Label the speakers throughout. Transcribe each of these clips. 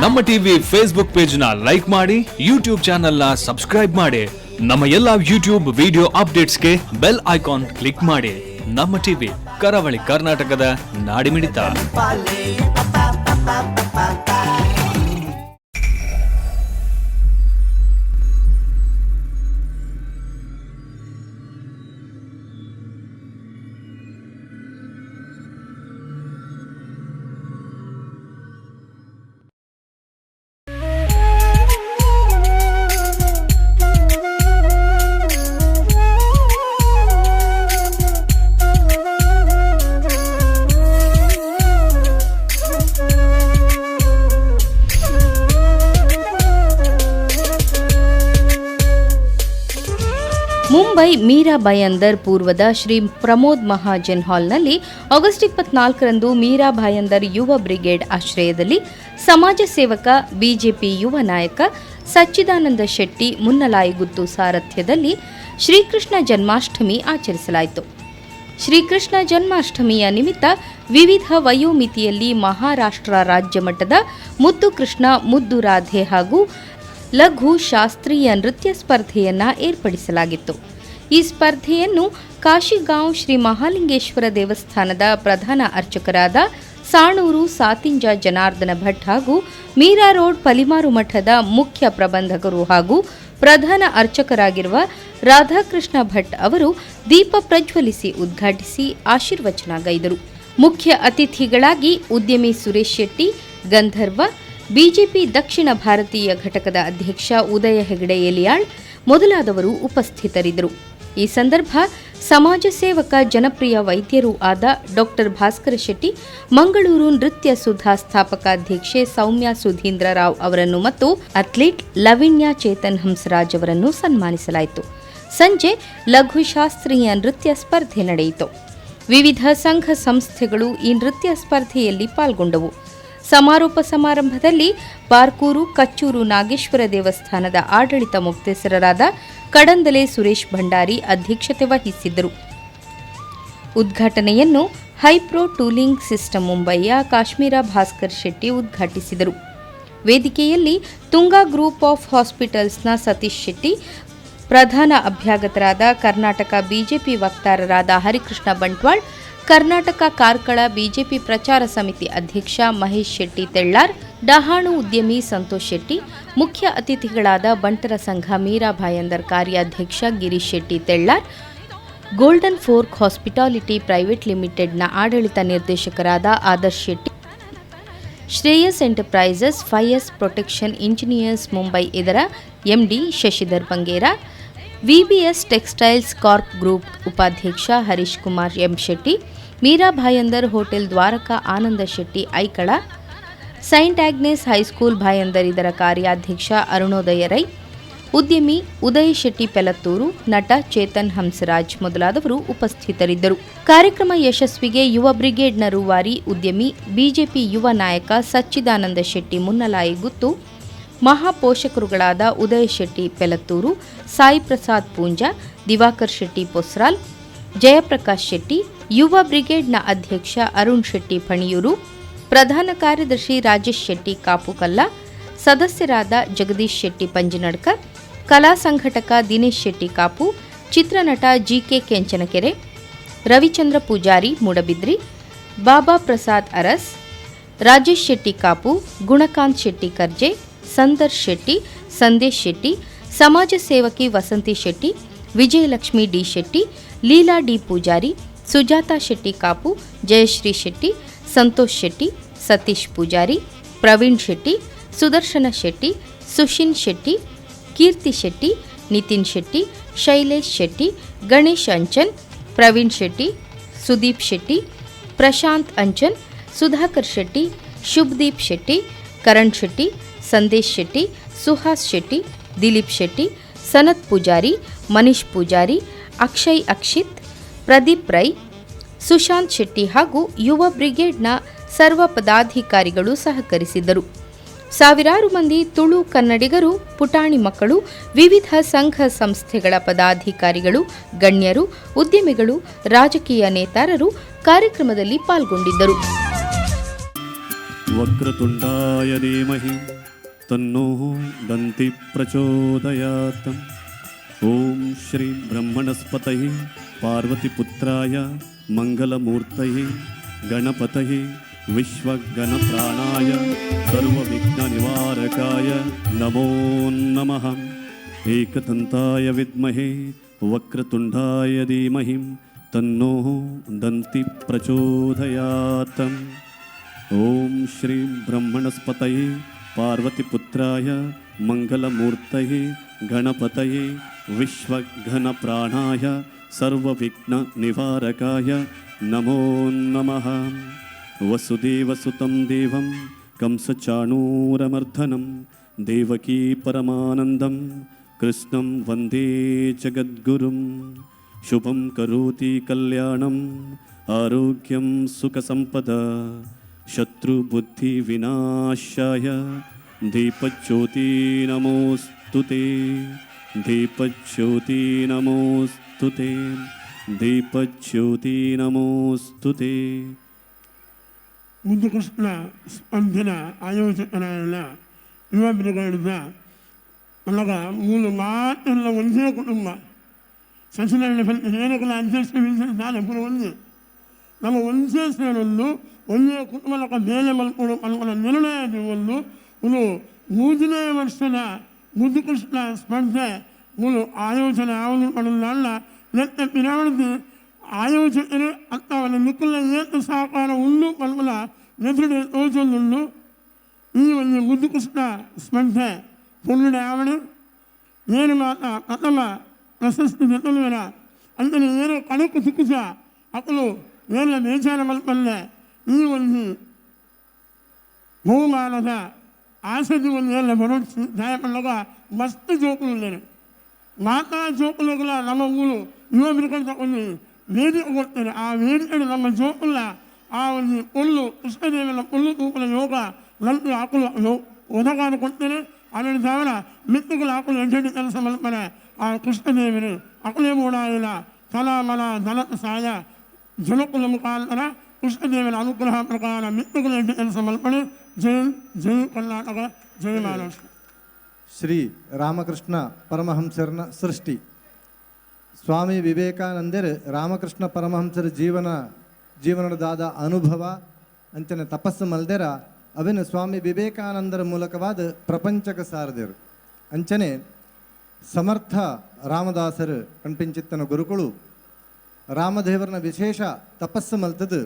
Speaker 1: ನಮ್ಮ TV Facebook page ನ ಲೈಕ್ ಮಾಡಿ, ಯೂಟ್ಯೂಬ್ ಚಾನೆಲ್ ನ ಸಬ್ಸ್ಕ್ರೈಬ್ ಮಾಡಿ. ನಮ್ಮ ಎಲ್ಲಾ ಯೂಟ್ಯೂಬ್ ವಿಡಿಯೋ ಅಪ್ಡೇಟ್ಸ್ಗೆ bell icon click ಮಾಡಿ. ನಮ್ಮ ಟಿವಿ, ಕರಾವಳಿ ಕರ್ನಾಟಕದ ನಾಡಿಮಿಡಿತ.
Speaker 2: ಮುಂಬೈ ಮೀರಾ ಭಯಂದರ್ ಪೂರ್ವದ ಶ್ರೀ ಪ್ರಮೋದ್ ಮಹಾಜನ್ ಹಾಲ್ನಲ್ಲಿ ಆಗಸ್ಟ್ 24ರಂದು ಮೀರಾ ಭಾಯಂದರ್ ಯುವ ಬ್ರಿಗೇಡ್ ಆಶ್ರಯದಲ್ಲಿ ಸಮಾಜ ಸೇವಕ, ಬಿಜೆಪಿ ಯುವ ನಾಯಕ ಸಚ್ಚಿದಾನಂದ ಶೆಟ್ಟಿ ಮುನ್ನಲಾಯಿಗುತ್ತು ಸಾರಥ್ಯದಲ್ಲಿ ಶ್ರೀಕೃಷ್ಣ ಜನ್ಮಾಷ್ಟಮಿ ಆಚರಿಸಲಾಯಿತು. ಶ್ರೀಕೃಷ್ಣ ಜನ್ಮಾಷ್ಟಮಿಯ ನಿಮಿತ್ತ ವಿವಿಧ ವಯೋಮಿತಿಯಲ್ಲಿ ಮಹಾರಾಷ್ಟ್ರ ರಾಜ್ಯ ಮಟ್ಟದ ಮುದ್ದು ಕೃಷ್ಣ ಮುದ್ದು ರಾಧೆ ಹಾಗೂ ಲಘು ಶಾಸ್ತ್ರೀಯ ನೃತ್ಯ ಸ್ಪರ್ಧೆಯನ್ನು ಏರ್ಪಡಿಸಲಾಗಿತ್ತು. ಈ ಸ್ಪರ್ಧೆಯನ್ನು ಕಾಶಿಗಾಂವ್ ಶ್ರೀ ಮಹಾಲಿಂಗೇಶ್ವರ ದೇವಸ್ಥಾನದ ಪ್ರಧಾನ ಅರ್ಚಕರಾದ ಸಾಣೂರು ಸಾತಿಂಜ ಜನಾರ್ದನ ಭಟ್ ಹಾಗೂ ಮೀರಾ ರೋಡ್ ಪಲಿಮಾರು ಮಠದ ಮುಖ್ಯ ಪ್ರಬಂಧಕರು ಹಾಗೂ ಪ್ರಧಾನ ಅರ್ಚಕರಾಗಿರುವ ರಾಧಾಕೃಷ್ಣ ಭಟ್ ಅವರು ದೀಪ ಪ್ರಜ್ವಲಿಸಿ ಉದ್ಘಾಟಿಸಿ ಆಶೀರ್ವಚನಗೈದರು. ಮುಖ್ಯ ಅತಿಥಿಗಳಾಗಿ ಉದ್ಯಮಿ ಸುರೇಶ್ ಶೆಟ್ಟಿ ಗಂಧರ್ವ, ಬಿಜೆಪಿ ದಕ್ಷಿಣ ಭಾರತೀಯ ಘಟಕದ ಅಧ್ಯಕ್ಷ ಉದಯ ಹೆಗಡೆ ಎಲಿಯಾಳ್ ಮೊದಲಾದವರು ಉಪಸ್ಥಿತರಿದ್ದರು. ಈ ಸಂದರ್ಭ ಸಮಾಜ ಸೇವಕ, ಜನಪ್ರಿಯ ವೈದ್ಯರೂ ಆದ ಡಾಕ್ಟರ್ ಭಾಸ್ಕರ ಶೆಟ್ಟಿ, ಮಂಗಳೂರು ನೃತ್ಯ ಸುಧಾ ಸ್ಥಾಪಕಾಧ್ಯಕ್ಷೆ ಸೌಮ್ಯ ಸುಧೀಂದ್ರ ರಾವ್ ಅವರನ್ನು ಮತ್ತು ಅಥ್ಲೀಟ್ ಲವಿಣ್ಯ ಚೇತನ್ ಹಂಸರಾಜ್ ಅವರನ್ನು ಸನ್ಮಾನಿಸಲಾಯಿತು. ಸಂಜೆ ಲಘು ಶಾಸ್ತ್ರೀಯ ನೃತ್ಯ ಸ್ಪರ್ಧೆ ನಡೆಯಿತು. ವಿವಿಧ ಸಂಘ ಸಂಸ್ಥೆಗಳು ಈ ನೃತ್ಯ ಸ್ಪರ್ಧೆಯಲ್ಲಿ ಪಾಲ್ಗೊಂಡವು. ಸಮಾರೋಪ ಸಮಾರಂಭದಲ್ಲಿ ಬಾರ್ಕೂರು ಕಚ್ಚೂರು ನಾಗೇಶ್ವರ ದೇವಸ್ಥಾನದ ಆಡಳಿತ ಮೊಕ್ತೇಸರರಾದ ಕಡಂದಲೆ ಸುರೇಶ್ ಭಂಡಾರಿ ಅಧ್ಯಕ್ಷತೆ ವಹಿಸಿದ್ದರು. ಉದ್ಘಾಟನೆಯನ್ನು ಹೈಪ್ರೋ ಟೂಲಿಂಗ್ ಸಿಸ್ಟಮ್ ಮುಂಬಯಿಯ ಕಾಶ್ಮೀರ ಭಾಸ್ಕರ್ ಶೆಟ್ಟಿ ಉದ್ಘಾಟಿಸಿದರು. ವೇದಿಕೆಯಲ್ಲಿ ತುಂಗಾ ಗ್ರೂಪ್ ಆಫ್ ಹಾಸ್ಪಿಟಲ್ಸ್ನ ಸತೀಶ್ ಶೆಟ್ಟಿ, ಪ್ರಧಾನ ಅಭ್ಯಾಗತರಾದ ಕರ್ನಾಟಕ ಬಿಜೆಪಿ ವಕ್ತಾರರಾದ ಹರಿಕೃಷ್ಣ ಬಂಟ್ವಾಳ್, ಕರ್ನಾಟಕ ಕಾರ್ಕಳ ಬಿಜೆಪಿ ಪ್ರಚಾರ ಸಮಿತಿ ಅಧ್ಯಕ್ಷ ಮಹೇಶ್ ಶೆಟ್ಟಿ ತೆಳ್ಳಾರ್, ಡಹಾಣು ಉದ್ಯಮಿ ಸಂತೋಷ್ ಶೆಟ್ಟಿ, ಮುಖ್ಯ ಅತಿಥಿಗಳಾದ ಬಂಟರ ಸಂಘ ಮೀರಾ ಭಾಯಂದರ್ ಕಾರ್ಯಾಧ್ಯಕ್ಷ Girish Shetty Tellar, golden fork hospitality private ಲಿಮಿಟೆಡ್ನ ಆಡಳಿತ ನಿರ್ದೇಶಕರಾದ Adarsh Shetty, Shreyas enterprises fires protection engineers Mumbai ಇದರ MD Shashidhar Bangera, VBS textiles carp group ಉಪಾಧ್ಯಕ್ಷ Harish Kumar M Shetty, Meera Bhayandar hotel Dwarka Ananda Shetty Aikala, Saint Agnes high school Bhayandar ಇದರ ಕಾರ್ಯಾಧ್ಯಕ್ಷ ಅರುಣೋದಯ ರೈ, ಉದ್ಯಮಿ ಉದಯ ಶೆಟ್ಟಿ ಪೆಲತ್ತೂರು, ನಟ ಚೇತನ್ ಹಂಸರಾಜ್ ಮೊದಲಾದವರು ಉಪಸ್ಥಿತರಿದ್ದರು. ಕಾರ್ಯಕ್ರಮ ಯಶಸ್ವಿಗೆ ಯುವ ಬ್ರಿಗೇಡ್ನ ರೂವಾರಿ, ಉದ್ಯಮಿ, ಬಿಜೆಪಿ ಯುವ ನಾಯಕ ಸಚ್ಚಿದಾನಂದ ಶೆಟ್ಟಿ ಮುನ್ನಲಾಯಿಗುತ್ತು, ಮಹಾಪೋಷಕರುಗಳಾದ ಉದಯ ಶೆಟ್ಟಿ ಪೆಲತ್ತೂರು, ಸಾಯಿ ಪ್ರಸಾದ್ ಪೂಂಜಾ, ದಿವಾಕರ್ ಶೆಟ್ಟಿ ಪೊಸ್ರಾಲ್, ಜಯಪ್ರಕಾಶ್ ಶೆಟ್ಟಿ, ಯುವ ಬ್ರಿಗೇಡ್ನ ಅಧ್ಯಕ್ಷ ಅರುಣ್ ಶೆಟ್ಟಿ ಫಣಿಯೂರು, ಪ್ರಧಾನ ಕಾರ್ಯದರ್ಶಿ ರಾಜೇಶ್ ಶೆಟ್ಟಿ ಕಾಪುಕಲ್ಲ, ಸದಸ್ಯರಾದ ಜಗದೀಶ್ ಶೆಟ್ಟಿ ಪಂಜಿನಡ್ಕ, ಕಲಾ ಸಂಘಟಕ ದಿನೇಶ್ ಶೆಟ್ಟಿ ಕಾಪು, ಚಿತ್ರನಟ ಜಿಕೆ ಕೆಂಚನಕೆರೆ, ರವಿಚಂದ್ರ ಪೂಜಾರಿ ಮೂಡಬಿದ್ರಿ, ಬಾಬಾ ಪ್ರಸಾದ್ ಅರಸ್, ರಾಜೇಶ್ ಶೆಟ್ಟಿ ಕಾಪು, ಗುಣಕಾಂತ್ ಶೆಟ್ಟಿ ಕರ್ಜೆ, ಸಂದರ್ ಶೆಟ್ಟಿ, ಸಂದೇಶ್ ಶೆಟ್ಟಿ, ಸಮಾಜ ಸೇವಕಿ Vasanthi Shetty, Vijayalakshmi D Shetty, Leela D Poojary, Sujata Shetty Kapu, Jayashree Shetty, Santosh Shetty, Satish Poojary, Praveen Shetty, Sudarshan Shetty, Sushin Shetty, Keerthi Shetty, Nitin Shetty, Shailesh Shetty, Ganesh Anchan, Praveen Shetty, Sudeep Shetty, Prashant Anchan, Sudhakar Shetty, Shubhadeep Shetty, Karan Shetty, Sandesh Shetty, Suhas Shetty, Dilip Shetty, Sanath Poojary, Manish Poojary, Akshay Akshit, Pradeep Rai, Sushant Shetty ಹಾಗೂ ಯುವ ಬ್ರಿಗೇಡ್ನ ಸರ್ವ ಪದಾಧಿಕಾರಿಗಳು ಸಹಕರಿಸಿದ್ದರು. ಸಾವಿರಾರು ಮಂದಿ ತುಳು ಕನ್ನಡಿಗರು, ಪುಟಾಣಿ ಮಕ್ಕಳು, ವಿವಿಧ ಸಂಘ ಸಂಸ್ಥೆಗಳ ಪದಾಧಿಕಾರಿಗಳು, ಗಣ್ಯರು, ಉದ್ಯಮಿಗಳು, ರಾಜಕೀಯ ನೇತಾರರು ಕಾರ್ಯಕ್ರಮದಲ್ಲಿ ಪಾಲ್ಗೊಂಡಿದ್ದರು.
Speaker 3: ವಕ್ರತುಂಡಾಯ ಧೀಮಹಿ ತನ್ನೋ ದಂತಿ ಪ್ರಚೋದಯಾತ್. ಓಂ ಶ್ರೀ ಬ್ರಹ್ಮಣಸ್ಪತಯೇ ಪಾರ್ವತಿಪುತ್ರಾಯ ಮಂಗಲಮೂರ್ತಯೇ ಗಣಪತಯೇ ವಿಶ್ವಗಣಪ್ರಾಣಾಯ ಸರ್ವವಿಘ್ನ ನಿವಾರಕಾಯ ನಮೋ ನಮಃ. ಏಕದಂತಾಯ ವಿದ್ಮಹೇ ವಕ್ರತುಂಡಾಯ ಧೀಮಹಿ ತನ್ನೋ ದಂತಿ ಪ್ರಚೋದಯಾತ್. ಓಂ ಶ್ರೀ ಬ್ರಹ್ಮಣಸ್ಪತಯೇ ಪಾರ್ವತಿಪುತ್ರಾಯ ಮಂಗಲಮೂರ್ತಯೇ ಗಣಪತಯೇ ವಿಶ್ವಘನಪ್ರಾಣಾಯ ಸರ್ವವಿಘ್ನ ನಿವಾರಕಾಯ ನಮೋ ನಮಃ. ವಸುದೇವಸುತಂ ದೇವಂ ಕಂಸಚಾಣೂರಮರ್ದನಂ ದೇವಕೀ ಪರಮಾನಂದಂ ಕೃಷ್ಣಂ ವಂದೇ ಜಗದ್ಗುರುಂ. ಶುಭಂ ಕರೋತಿ ಕಲ್ಯಾಣಂ ಆರೋಗ್ಯಂ ಸುಖಸಂಪದ ಶತ್ರುಬುದ್ಧಿ ವಿನಾಶಾಯ ದೀಪಜ್ಯೋತಿ ನಮೋಸ್ತುತೆ, ದೀಪಜ್ಯೋತಿ ನಮೋಸ್ತುತೆ, ದೀಪಜ್ಯೋತಿ ನಮೋಸ್ತುತೆ.
Speaker 4: ಮುದ್ದುಕೃಷ್ಣ ಸ್ಪಂದನ ಆಯೋಜಕರಾದ ಯುವ ಬ್ರಿಗೇಡ್ದ ಅಲ್ಲಗ ಮೂಲು ಮಾತೆಲ್ಲ ಒಂದೇ ಕುಟುಂಬ. ಸಚಿವರ ಏನಕಲ ಅಧ್ಯಕ್ಷ ನಾನು ಪೂರ ಒಂದೇ, ನಮ್ಮ ಒಂದೇ ಸೇರೊಂದು ಒಂದೇ ಕುಟುಂಬದ ಬೇಲೆ ಮಲ್ಕೊಡು ಅನುಕೂಲ ನಿರ್ಣಯ ಒಂದು ಒಂದು ಮೂರನೇ ವರ್ಷದ ಮುದ್ದುಕೃಷ್ಣ ಸ್ಪರ್ಧೆ ಮೂಲು ಆಯೋಜನೆ ಆವಲು ಪಡೆದ ನೆತ್ತ ಪಿರಾವಣಿ ಆಯೋಜಕರು ಅತ್ತವನ ನಿಕ್ಕುಲ ಏತ ಸಹಕಾರ ಉಂಡು ಪಲ್ಪಲ ಎದುರು ತೋಚೊಂದುಂಡು. ಈ ಒಂದು ಮುದ್ದುಕೃಷ್ಣ ಸ್ಪರ್ಧೆ ಪೊನ್ನುಡೆ ಆವಡು ಏನು ಮಾತ ಪ್ರಥಮ ಪ್ರಶಸ್ತಿ ದೆತ್ತೊಲುವೆರ ಅಂತಲೇ ಏನು ಕಣಕ್ಕು ತಿಕ್ಕುಸ ಅಕಲು ಏನ ಬೇಜಾರ ಮಲ್ಪಲ್ಲೆ. ಈ ಒಂದು ಬಹುಮಾನದ ಆಸಕ್ತಿ ಒಂದು ಏನ ಬರೋಡ್ಸಿ ದಾಯಪಳ್ಳಗ ಮಸ್ತ್ ಜೋಕುಲು ಉಲ್ಲೇರು. ಮಾತಾ ಜೋಕುಲುಗಳ ನಮ್ಮ ಊರು ಯುವ ಬ್ರಿಗೇಡ್ ಒಂದು ವೇದಿಕೆ ಕೊಡ್ತಾರೆ. ಆ ವೇದಿಕೆ ನಮ್ಮ ಜೋಕುಲ ಆ ಒಂದು ಪೊಲ್ಲು ಕೃಷ್ಣದೇವನ ಪೊಲ್ಲು ತೂಕಲ ಯೋಗ ನಂತರ ಆಕುಲು ಒದಗಾನ ಕೊಡ್ತಾರೆ. ಅದರ ಸಾವಿರ ಮಿತ್ತುಗಳ ಆಕುಲು ಎಂಟು ಕೆಲಸ ಮಲ್ಪರೆ. ಆ ಕೃಷ್ಣದೇವರು ಅಕುಲೇ ಮೂಡಾಯಿನ ತಲ ಮಲ ಧನ ಸಾಯ ಜನಕುಲ ಮುಖಾಂತರ ಕೃಷ್ಣದೇವರ ಅನುಗ್ರಹ ಪ್ರಕಾರ ಮಿತ್ತುಗಳ ಎಂಟು ಕೆಲಸ ಮಲ್ಪಡೆ. ಜೈ ಜೈ ಕರ್ನಾಟಕ, ಜೈ ಮಹಾರಾಷ್ಟ್ರ.
Speaker 5: ಶ್ರೀ ರಾಮಕೃಷ್ಣ ಪರಮಹಂಸರನ ಸೃಷ್ಟಿ. ಸ್ವಾಮಿ ವಿವೇಕಾನಂದರು ರಾಮಕೃಷ್ಣ ಪರಮಹಂಸರ ಜೀವನದಾದ ಅನುಭವ ಅಂಚನೆ ತಪಸ್ಸು ಮಲ್ದೆರ ಅವಿನ ಸ್ವಾಮಿ ವಿವೇಕಾನಂದರ ಮೂಲಕವಾದ ಪ್ರಪಂಚಕ್ಕೆ ಸಾರದರು. ಅಂಚನೆ ಸಮರ್ಥ ರಾಮದಾಸರು ಕಣ್ಪಿಂಚಿತ್ತನ ಗುರುಗಳು ರಾಮದೇವರನ ವಿಶೇಷ ತಪಸ್ಸು ಮಲ್ತದು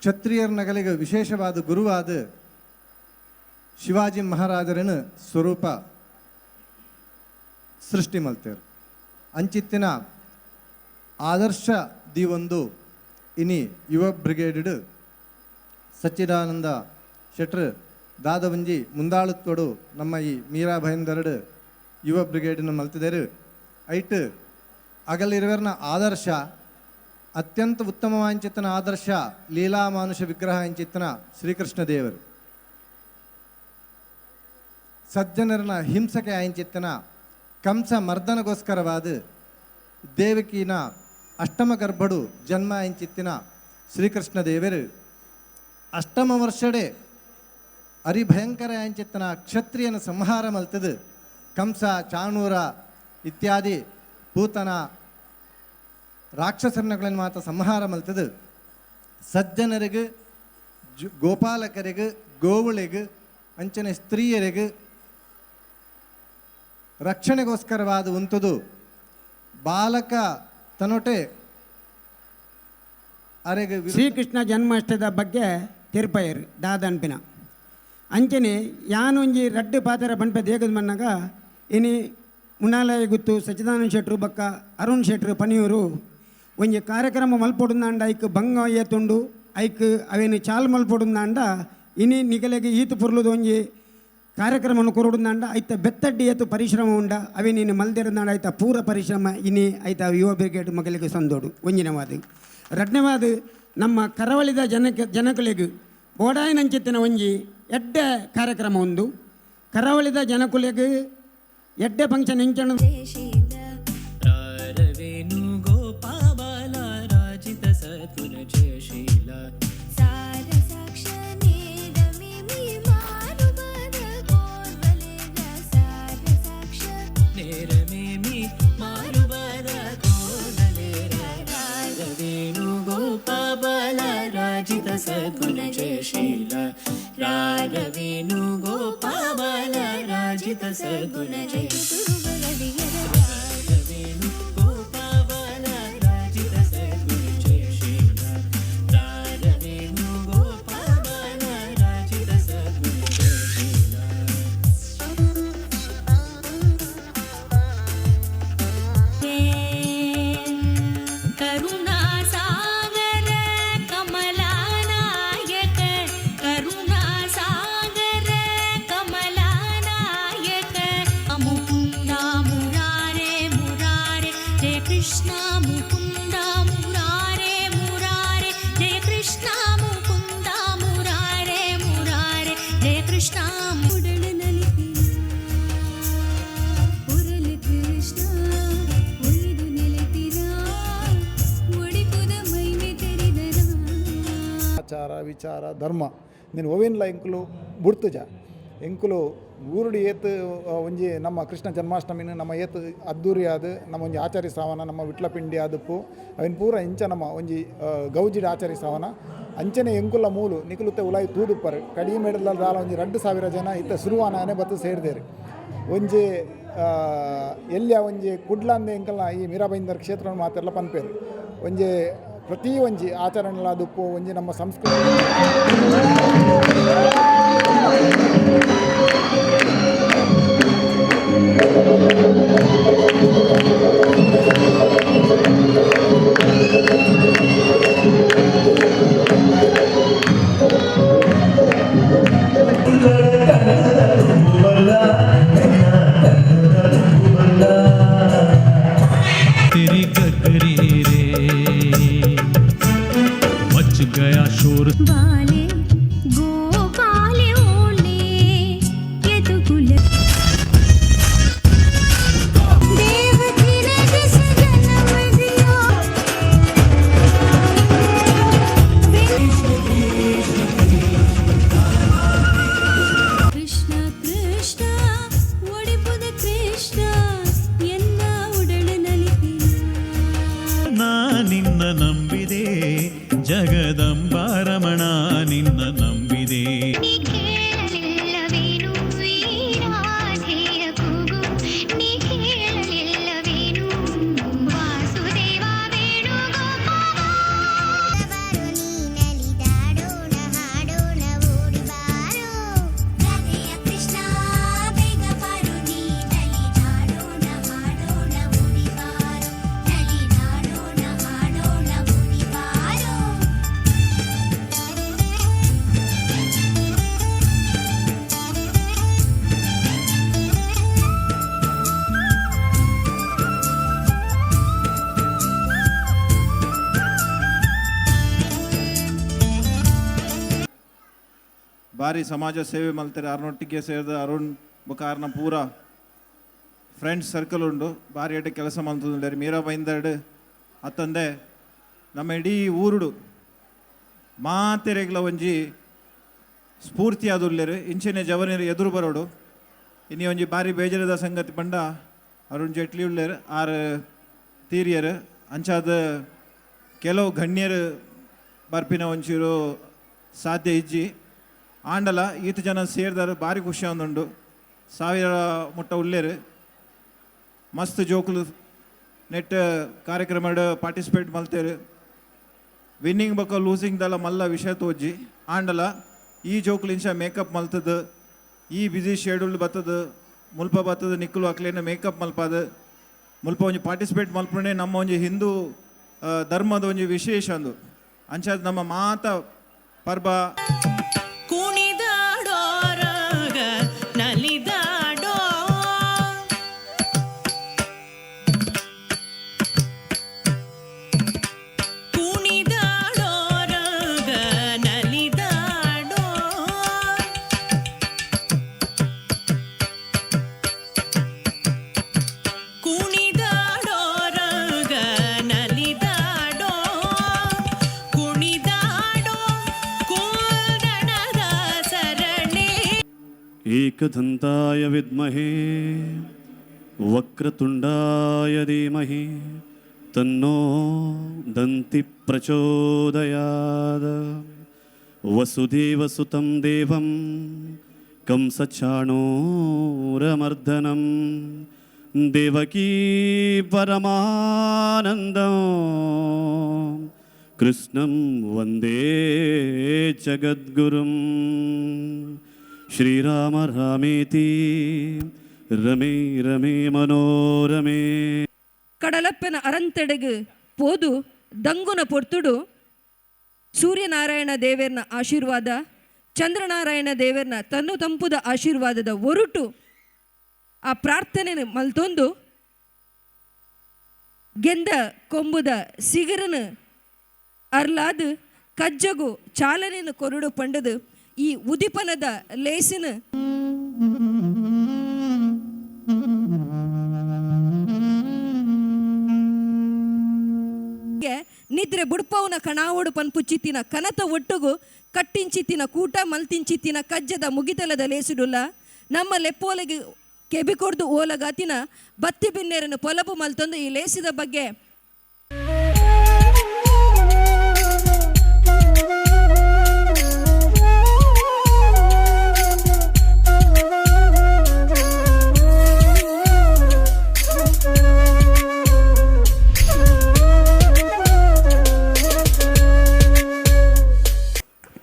Speaker 5: ಕ್ಷತ್ರಿಯರ ನಗಲಿಗೆ ವಿಶೇಷವಾದ ಗುರುವಾದ ಶಿವಾಜಿ ಮಹಾರಾಜರನ ಸ್ವರೂಪ ಸೃಷ್ಟಿ ಮಲ್ತೇರು. ಅಂಚಿತ್ತಿನ ಆದರ್ಶ ದಿವೊಂದು ಇನಿ ಯುವ ಬ್ರಿಗೇಡ್ ಸಚ್ಚಿದಾನಂದ ಶೆಟ್ರ್ ದಾದವಂಜಿ ಮುಂದಾಳುತ್ತೋಡು ನಮ್ಮ ಈ ಮೀರಾ ಭಯಂದರಡು ಯುವ ಬ್ರಿಗೇಡನ್ನು ಮಲ್ತಿದರು. ಐಟ್ ಅಗಲಿರುವರ್ನ ಆದರ್ಶ ಅತ್ಯಂತ ಉತ್ತಮವಾಂಚಿತನ ಆದರ್ಶ ಲೀಲಾ ಮಾನುಷ ವಿಗ್ರಹ ಅಂಚಿತ್ತನ ಶ್ರೀಕೃಷ್ಣ ದೇವರು. ಸಜ್ಜನರನ ಹಿಂಸಕೆ ಆಂಚಿತ್ತನ ಕಂಸ ಮರ್ದನಗೋಸ್ಕರವಾದ ದೇವಕಿನ ಅಷ್ಟಮ ಗರ್ಭಡು ಜನ್ಮ ಅಂಚಿತ್ತಿನ ಶ್ರೀಕೃಷ್ಣ ದೇವರು ಅಷ್ಟಮ ವರ್ಷಡೆ ಅರಿಭಯಂಕರ ಅಂಚಿತ್ತನ ಕ್ಷತ್ರಿಯನ ಸಂಹಾರ ಮಲ್ತದು ಕಂಸ ಚಾಣೂರ ಇತ್ಯಾದಿ ಪೂತನ ರಾಕ್ಷಸರನಗಳನ್ನು ಮಾತ ಸಂಹಾರ ಮಲ್ತದು ಸಜ್ಜನರಿಗೆ ಗೋಪಾಲಕರಿಗೆ ಗೋವುಳಿಗೆ ಅಂಚನೆ ಸ್ತ್ರೀಯರಿಗೆ ರಕ್ಷಣೆಗೋಸ್ಕರವಾದ ಉಂತುದು ಬಾಲಕ ತನೊಟೆ ಅರೆಗೆ
Speaker 6: ಶ್ರೀಕೃಷ್ಣ ಜನ್ಮಾಷ್ಟದ ಬಗ್ಗೆ ತಿರುಪಯರು ದಾದನ್ಪಿನ ಅಂಚನೆ ಯಾನೊಂಜಿ ರಡ್ಡು ಪಾತ್ರ ಪನ್ಪೆ ದೇಗದ ಮನ್ನಾಗ ಇನಿ ಮುನಾಲಯ ಗುತ್ತು ಸಚ್ಚಿದಾನಂದ ಶೆಟ್ರು ಬಕ್ಕ ಅರುಣ್ ಶೆಟ್ರು ಪನಿಯೂರು ಒಂಜಿ ಕಾರ್ಯಕ್ರಮ ಮಲ್ಪೊಡುಂದಾಂಡ ಐಕ್ ಬಂಗ ಏತುಂಡು ಐಕ್ ಅವೇನು ಚಾಲ್ ಮಲ್ಪೊಡುಂದಾಂಡ ಇನಿ ನಿಗಲೆಗೆ ಈತು ಪುರ್ಲುದು ಒಂಜಿ ಕಾರ್ಯಕ್ರಮವನ್ನು ಕೊರಡುಂದಾಂಡ ಐತ ಬೆತ್ತಡ್ಡಿ ಏತು ಪರಿಶ್ರಮ ಉಂಡ ಅವೇ ನೀನು ಮಲ್ದಿರಂದಾಂಡ ಐತ ಪೂರ ಪರಿಶ್ರಮ ಇನಿ ಐತ ಯುವ ಬ್ರಿಗೇಡ್ ಮಗಲಿಗೆ ಸಂದೋಡು. ಒಂಜಿನವಾದ ರಡ್ನವಾದ ನಮ್ಮ ಕರಾವಳಿದ ಜನಕುಲೆಗ್ ಬೋಡಾಯಿನಂಚಿತ್ತಿನ ಒಂಜಿ ಎಡ್ಡೆ ಕಾರ್ಯಕ್ರಮ ಒಂದು ಕರಾವಳಿದ ಜನಕುಲೆಗ್ ಎಡ್ಡೆ ಫಂಕ್ಷನ್ ಇಂಚಣ.
Speaker 7: ಗೋಪಾಲ ರಾಜಿತ ಸದ್ಗುಣ ಜಯಶೀಲ.
Speaker 8: ಸಾರ ಸಾಕ್ಷಿ.
Speaker 7: ಸದ್ಗುಣ ಜಯಶೀಲ ರಾಘವೇಣುಗೋಪಾಲ ರಾಜಿತ ಸದ್ಗುಣ ಜಯ ವೇಣುಗೋಪಾಲ ರಾಜಿತ ಸದ್ಗುಣ ಜಯಶೀಲ ರಾಘವೇಣುಗೋಪಾಲ ರಾಜಿತ ಸದ್ಗುಣ ಜಯಶೀಲ.
Speaker 8: ಕರುಣಾಸಾಗರ ಕಮಲಾನಾಯಕ, ಕರುಣಾಸಾಗರ ಕಮಲಾನಾಯಕ, ಮುಕುಂದ ಮುರಾರೆ ಮುರಾರೆ ಜಯ ಕೃಷ್ಣ, ಮುಕುಂದ ಮುರಾರೆ ಮುರಾರೆ ಜಯ ಕೃಷ್ಣ, ಮುಕುಂದ ಮುರಾರೆ ಮುರಾರೆ ಜಯ ಕೃಷ್ಣ.
Speaker 9: ಉರಲು ಕೃಷ್ಣ ಒಯ್ದು ನೆಲೆತಿರ ಒಡಿಪುದ ಮೈಮೆ ತೆರೆದರ.
Speaker 10: ಆಚಾರ ವಿಚಾರ ಧರ್ಮ ನೀನು ಓವಿನ್ಲ ಎಂಕುಲು ಬುಡ್ತುಜ. ಎಂಕುಲು ಊರುಡು ಏತ್ ಒಂಜಿ ನಮ್ಮ ಕೃಷ್ಣ ಜನ್ಮಾಷ್ಟಮಿನ ನಮ್ಮ ಏತ್ ಅದ್ದೂರಿ ಆದ್ ನಮ್ಮ ಒಂಜಿ ಆಚರಿಸಾವನ, ನಮ್ಮ ವಿಟ್ಲ ಪಿಂಡಿ ಆದುಪ್ಪು ಅವಿನ ಪೂರ ಇಂಚ ನಮ್ಮ ಒಂಜಿ ಗೌಜಿಡ್ ಆಚರಿಸಾವನ. ಅಂಚನೆ ಎಂಕುಲ ಮೂಲು ನಿಕುಲುತ್ತೆ ಉಲಾಯಿ ತೂದುಪ್ಪರು ಕಡಿಮೆ ದಾಲ ಒಂಜಿ 2000 ಜನ ಇತ್ತ ಸುರುವಾನಾನೆ ಬತ್ತು ಸೇರ್ದೇರು. ಒಂಜಿ ಎಲ್ಲಿಯ ಒಂಜಿ ಕುಡ್ಲಂದೆ ಎಂಕಲ್ನ ಈ ಮೀರಾಬೈಂದರ್ ಕ್ಷೇತ್ರ ಮಾತೆಲ್ಲ ಪನ್ಪೇರು. ಒಂಜಿ ಪ್ರತಿ ಒಂಜಿ ಆಚರಣೆಲಾದುಪ್ಪು ಒಂಜಿ ನಮ್ಮ ಸಂಸ್ಕೃತಿ.
Speaker 11: तेरी गगरी रे मच गया शोर।
Speaker 9: ಬಾಲೆ ಗೋಪಾಲೆ ಓಲೆ ಯದುಕುಲ ದೇವಕಿ ने जिस जन्म दिया. ಕೃಷ್ಣ ಕೃಷ್ಣ ಒಡಿಪುದ ಕೃಷ್ಣ ಎನ್ನ ಉಡಳು ನಲಿಪಿನ.
Speaker 11: ನಾ ನಿನ್ನ ನಂಬಿದೆ ಜಗದಂಬ ರಮಣ ನಿನ್ನ ನಂಬಿದೆ.
Speaker 9: ನೀ ಕೇಳಲಿಲ್ಲವೇನು ಈ ರಾಧೆಯ ಕೂಗು? ನೀ ಕೇಳಲಿಲ್ಲವೇನು ವಾಸುದೇವ ವೇಣುಗೋಪಾಲ? ನಲಿದಾಡೋಣ ಹಾಡೋಣ ಓಡಿ ಬಾರೋ, ರಾಧೆಯ ಕೃಷ್ಣ ಬೇಗ ಬಾರೋ, ನೀ ನಲಿದಾಡೋಣ ಹಾಡೋಣ ಓಡಿ ಬಾರೋ, ನಲಿದಾಡೋಣ ಹಾಡೋಣ ಓಡಿ ಬಾರೋ.
Speaker 12: ಬಾರಿ ಸಮಾಜ ಸೇವೆ ಮಲ್ತಾರೆ. ಅರುಣೊಟ್ಟಿಗೆ ಸೇರಿದ ಅರುಣ್ ಬೊಕ ಆರ್ನ ಪೂರ ಫ್ರೆಂಡ್ಸ್ ಸರ್ಕಲ್ ಉಂಡು. ಬಾರಿ ಎಡ್ಡೆ ಕೆಲಸ ಮಲ್ತೊಂದುಲ್ಲೆರ್. ಮೀರಾ ಬೈಂದರ್ಡ್ ಅತ್ತಂದೆ ನಮ್ಮ ಇಡೀ ಊರುಡು ಮಾತೆರೆಗ್ಲ ಒಂಜಿ ಸ್ಫೂರ್ತಿ ಆದುಲ್ಲೆರ್. ಇಂಚೆನೆ ಜವನೆರ್ ಎದುರು ಬರೋಡು. ಇನಿ ಒಂಜಿ ಬಾರಿ ಬೇಜಾರದ ಸಂಗತಿ ಪಂಡ ಅರುಣ್ ಜೇಟ್ಲಿ ಉಲ್ಲೆರ್, ಆರ್ ತೀರಿಯರ್. ಅಂಚಾದ ಕೆಲವು ಗಣ್ಯರು ಬರ್ಪಿನ ಒಂಚೂರು ಸಾಧ್ಯ ಇಜ್ಜಿ. ಆಂಡಲ ಈತ ಜನ ಸೇರಿದಾರೆ, ಭಾರಿ ಖುಷಿ ಆವೊಂದುಂಡು. 1000 ಮುಟ್ಟ ಉಲ್ಲೆರ್. ಮಸ್ತ್ ಜೋಕುಲು ನೆಟ್ ಕಾರ್ಯಕ್ರಮಡ್ ಪಾರ್ಟಿಸಿಪೇಟ್ ಮಲ್ತೇರು. ವಿನ್ನಿಂಗ್ ಬೊಕ್ಕ ಲೂಸಿಂಗ್ ದಲ ಮಲ್ಲ ವಿಷಯ ತೋಜಿ. ಆಂಡಲ ಈ ಜೋಕುಲು ಇಂಚ ಮೇಕಪ್ ಮಲ್ತದ, ಈ ಬ್ಯುಸಿ ಶೆಡ್ಯೂಲ್ ಬತ್ತದ, ಮುಲ್ಪ ಬತ್ತದ, ನಿಕ್ಕುಲು ಅಕ್ಲೇನ ಮೇಕಪ್ ಮಲ್ಪಾದ ಮುಲ್ಪ ಒಂಜಿ ಪಾರ್ಟಿಸಿಪೇಟ್ ಮಲ್ಪುನೆ ನಮ್ಮ ಒಂಜಿ ಹಿಂದೂ ಧರ್ಮದ ಒಂಜಿ ವಿಶೇಷ ಅಂದು. ಅಂಚಾದ್ ನಮ್ಮ ಮಾತ ಪರ್ಬ
Speaker 7: ಕುಣಿದಾಡೋ ರಾಗ ನಲಿದಾಡೋ. ಕುಣಿದಾಡೋ ರಾಗ ನಲಿದಾಡೋ. ಕುಣಿದಾಡೋ ರಾಗ ನಲಿದಾಡೋ, ಕುಣಿದಾಡೋ ಕೂದಣದ ಸರಣೆ.
Speaker 3: एकदन्ताय विद्महे वक्रतुण्डाय धीमहि तन्नो दन्ति प्रचोदयात्. ವಸುದೇವಸುತಂ ದೇವಂ ಕಂಸಚಾಣೂರಮರ್ದನಂ ದೇವಕೀ ಪರಮಾನಂದಂ ಕೃಷ್ಣಂ ವಂದೇ ಜಗದ್ಗುರುಂ. ಶ್ರೀರಾಮ ರಾಮೇತಿ ರಮೇ ರಮೇ ಮನೋರಮೇ.
Speaker 13: ಕಡಲಪ್ಪನ ಅರಂತಡೆಗು ಪೋದು ದಂಗುನ ಪೊರ್ತುಡು ಸೂರ್ಯನಾರಾಯಣ ದೇವರ್ನ ಆಶೀರ್ವಾದ, ಚಂದ್ರನಾರಾಯಣ ದೇವರ್ನ ತನ್ನು ತಂಪುದ ಆಶೀರ್ವಾದದ ಒರುಟು ಆ ಪ್ರಾರ್ಥನೆ ಮಲ್ತೊಂದು ಗೆಂದ ಕೊಂಬುದ ಸಿಗರನು ಅರ್ಲಾದು ಕಜ್ಜಗು ಚಾಲನೆಯನ್ನು ಕೊರಡು ಪಂಡದು ಈ ಉದಿಪನದ ಲೇಸಿನ ನಿದ್ರೆ ಬುಡ್ಪವನ ಕಣಾವೋಡು ಪನ್ಪುಚಿತ್ತಿನ ಕನತ ಒಟ್ಟುಗು ಕಟ್ಟಿಂಚಿತ್ತಿನ ಕೂಟ ಮಲ್ತಿಂಚಿತ್ತಿನ ಕಜ್ಜದ ಮುಗಿತಲದ ಲೇಸುಡುಲ್ಲ ನಮ್ಮ ಲೆಪ್ಪೋಲೆಗೆ ಕೆಬಿಕೊಡ್ದು ಓಲಗಾತಿನ ಬತ್ತಿ ಬಿನ್ನೇರನ್ನು ಪೊಲಬು ಮಲ್ತೊಂದು ಈ ಲೇಸಿದ ಬಗ್ಗೆ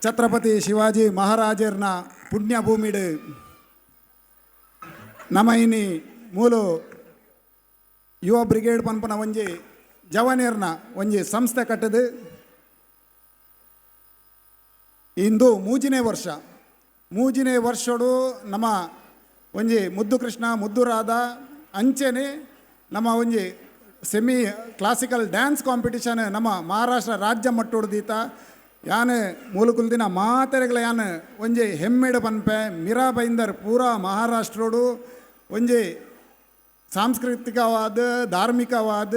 Speaker 10: ಛತ್ರಪತಿ ಶಿವಾಜಿ ಮಹಾರಾಜರ್ನ ಪುಣ್ಯಭೂಮಿಡು ನಮ ಇನಿ ಮೂಲು ಯುವ ಬ್ರಿಗೇಡ್ ಪನ್ಪುನ ಒಂಜಿ ಜವನೇರ್ನ ಒಂಜಿ ಸಂಸ್ಥೆ ಕಟ್ಟದು ಇಂದು ಮೂಜಿನೇ ವರ್ಷ. ಮೂಜಿನೇ ವರ್ಷಡು ನಮ್ಮ ಒಂಜಿ ಮುದ್ದು ಕೃಷ್ಣ ಮುದ್ದು ರಾಧಾ ಅಂಚೆನೆ ನಮ್ಮ ಒಂಜಿ ಸೆಮಿ ಕ್ಲಾಸಿಕಲ್ ಡ್ಯಾನ್ಸ್ ಕಾಂಪಿಟಿಷನ್ ನಮ್ಮ ಮಹಾರಾಷ್ಟ್ರ ರಾಜ್ಯ ಮಟ್ಟೊಡ್ದೀತ ಯಾನ್ ಮೂಲಕುಲ್ದಿನ ಮಾತೆರೆಗಳ ಯಾನ್ ಒಂಜಿ ಹೆಮ್ಮೆಡು ಪನ್ಪೆ ಮೀರಾ ಬೈಂದರ್ ಪೂರಾ ಮಹಾರಾಷ್ಟ್ರೋಡು ಒಂಜಿ ಸಾಂಸ್ಕೃತಿಕವಾದ ಧಾರ್ಮಿಕವಾದ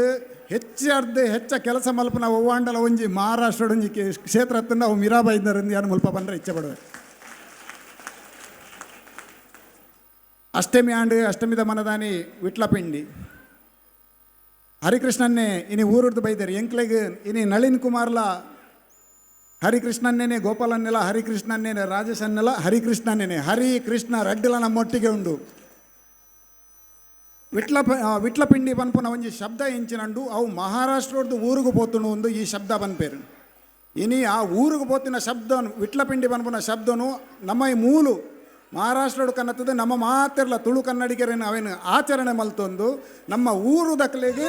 Speaker 10: ಹೆಚ್ಚಾರ್ದು ಹೆಚ್ಚ ಕೆಲಸ ಮಲ್ಪನ ಒವ್ವಾಂಡಲ ಒಂಜಿ ಮಹಾರಾಷ್ಟ್ರೋಡು ಒಂಜಿ ಕ್ಷೇತ್ರ ಅವು ಮೀರಾ ಬೈಂದರ್ ಯಾನ್ ಮುಲ್ಪ ಬಂದ್ರೆ ಇಚ್ಛೆ ಪಡುವೆ. ಅಷ್ಟಮಿ ಆಂಡ್ ಅಷ್ಟಮಿದ ಮನದಾನಿ ವಿಟ್ಲಪಿಂಡಿ ಹರಿಕೃಷ್ಣನ್ನೇ ಇನಿ ಊರುಡ್ದು ಬೈದರು ಎಂಕ್ಲೆಗ್ ಇನಿ ನಳಿನ್ ಕುಮಾರ್ಲ ಹರಿಕೃಷ್ಣನ್ನೇನೆ ಗೋಪಾಲನ್ನೆಲ್ಲ ಹರಿಕೃಷ್ಣನ್ನೇನೆ ರಾಜೇಶನ್ನೆಲ್ಲ ಹರಿಕೃಷ್ಣನ್ನೇನೆ ಹರಿ ಕೃಷ್ಣ ರಡ್ಡಲ ನಮ್ಮೊಟ್ಟಿಗೆ ಉಂಡು. ವಿಟ್ಲಪಿಂಡಿ ಪನ್ಪುನ ಒಂಜಿ ಶಬ್ದ ಎಂಚಿನಂಡು ಅವು ಮಹಾರಾಷ್ಟ್ರದ್ದು ಊರುಗು ಪೋತುನು ಒಂದು ಈ ಶಬ್ದ ಪನ್ಪೇರು. ಇನಿ ಆ ಊರುಗು ಪೋತಿನ ಶಬ್ದನು ವಿಟ್ಲಪಿಂಡಿ ಪನ್ಪುನ ಶಬ್ದನು ನಮ್ಮ ಈ ಮೂಲು ಮಹಾರಾಷ್ಟ್ರಡು ಕನ್ನತ್ತದ ನಮ್ಮ ಮಾತಿರಲ ತುಳು ಕನ್ನಡಿಗರೇನು ಅವೇನು ಆಚರಣೆ ಮಲ್ತೊಂದು ನಮ್ಮ ಊರು ದಕ್ಕಲೆಗೆ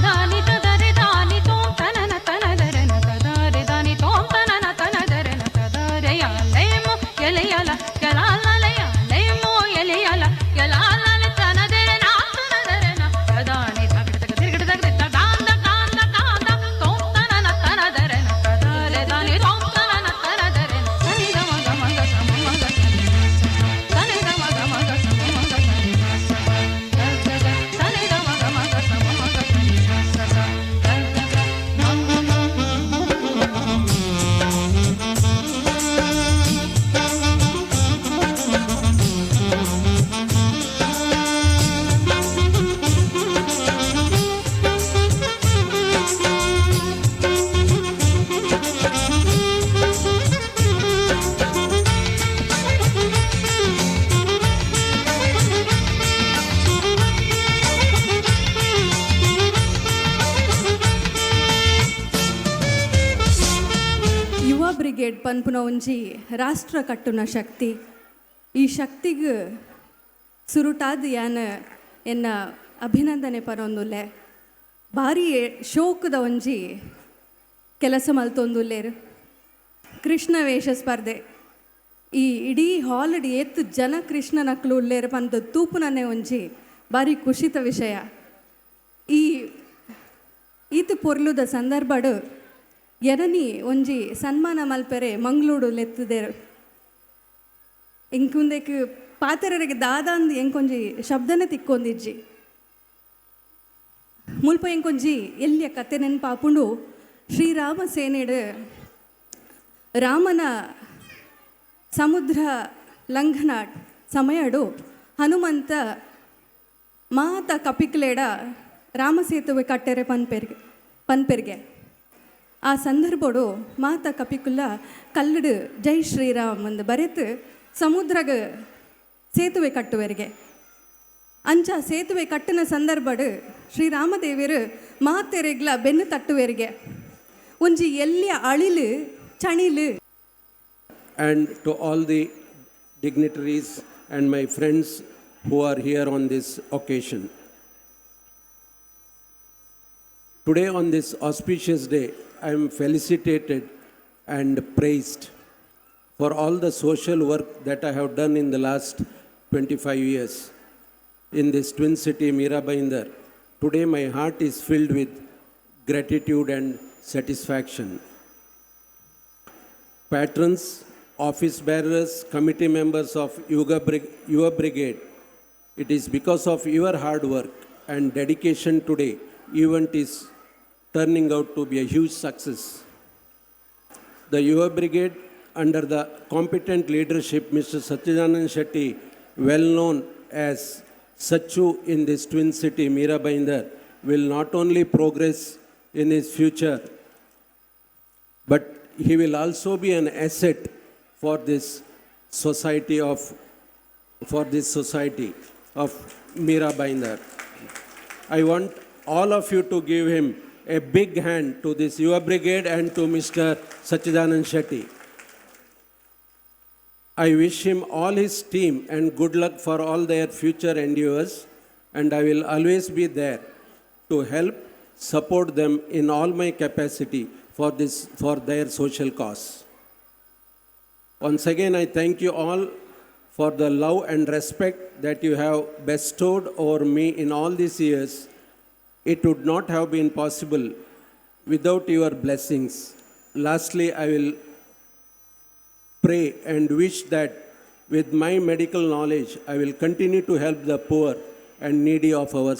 Speaker 8: ದಾನಿ.
Speaker 13: ಬ್ರಿಗೇಡ್ ಪನ್ಪುನ ಒಂಜಿ ರಾಷ್ಟ್ರ ಕಟ್ಟುನ ಶಕ್ತಿ. ಈ ಶಕ್ತಿಗ್ ಸುರುಟಾದ್ ಯಾನ್ ಎನ್ನ ಅಭಿನಂದನೆ ಪನೊಂದುಲ್ಲೆ. ಭಾರಿ ಶೋಕದ ಒಂಜಿ ಕೆಲಸ ಮಲ್ತೊಂದುಲ್ಲೇರು. ಕೃಷ್ಣ ವೇಷ ಸ್ಪರ್ಧೆ ಈ ಇಡೀ ಹಾಲ್ಡ್ ಏತ್ ಜನ ಕೃಷ್ಣನಕ್ಲು ಉಲ್ಲೇರು ಪಂದ್ ತೂಪುನನೆ ಒಂಜಿ ಭಾರಿ ಖುಷಿತ ವಿಷಯ. ಈ ಈತ್ ಪೊರ್ಲುದ ಸಂದರ್ಭಡ್ ಎನನಿ ಒಂಜಿ ಸನ್ಮಾನ ಮಲ್ಪೆರೆ ಮಂಗಳೂಡು ಲೆತ್ತುದೇರು. ಎಂಕುಂದೆಕ್ ಪಾತೆರರಿಗೆ ದಾದಾಂದ್ ಎಂಕೊಂಜಿ ಶಬ್ದನೆ ತಿಕ್ಕೊಂದಿಜ್ಜಿ. ಮುಲ್ಪ ಎಂಕೊಂಜಿ ಎಲ್ಲಿಯ ಕತೆ ನೆನ್ಪಾಪುಂಡು. ಶ್ರೀರಾಮ ಸೇನೆಡ್ ರಾಮನ ಸಮುದ್ರ ಲಂಘನ ಸಮಯಡು ಹನುಮಂತ ಮಾತ ಕಪಿಕ್ಲೇಡ ರಾಮ ಸೇತುವೆ ಕಟ್ಟೆರೆ ಪನ್ಪೆರ್ಗೆ ಪನ್ಪೆರ್ಗೆ. ಆ ಸಂದರ್ಭಡು ಮಾತ ಕಪಿಕುಲ್ಲ ಕಲ್ಲಡು ಜೈ ಶ್ರೀರಾಮ್ ಅಂದ್ ಬರೆತು ಸಮುದ್ರಗ ಸೇತುವೆ ಕಟ್ಟುವರಿಗೆ. ಅಂಚ ಸೇತುವೆ ಕಟ್ಟಿನ ಸಂದರ್ಭಡು ಶ್ರೀರಾಮದೇವರು ಮಾತೆರೆಗ್ಲ ಬೆನ್ನು ತಟ್ಟುವರಿಗೆ. ಒಂಜಿ ಎಲ್ಲಿಯ ಅಳಿಲು ಚಣಿಲು.
Speaker 14: And to all the dignitaries and my friends who are here on this occasion. Today on this auspicious day, I am felicitated and praised for all the social work that I have done in the last 25 years in this twin city, Mira Bhayandar. Today my heart is filled with gratitude and satisfaction. Patrons, office bearers, committee members of Yuva Brigade, it is because of your hard work and dedication today, event is turning out to be a huge success. The Yuva Brigade, under the competent leadership, Mr. Satchidanand Shetty, well known as Sachu in this twin city, Mira Bhayandar, will not only progress in his future, but he will also be an asset for this society of, for this society of Mira Bhayandar. I want all of you to give him a big hand to this Yuva Brigade and to Mr. Satchidanand Shetty. I wish him all his team and good luck for all their future endeavors, and I will always be there to help support them in all my capacity for their social cause. Once again, I thank you all for the love and respect that you have bestowed over me in all these years. It would not have been possible without your blessings. Lastly, I will pray and wish that with my medical knowledge, I will continue to help the poor and needy of our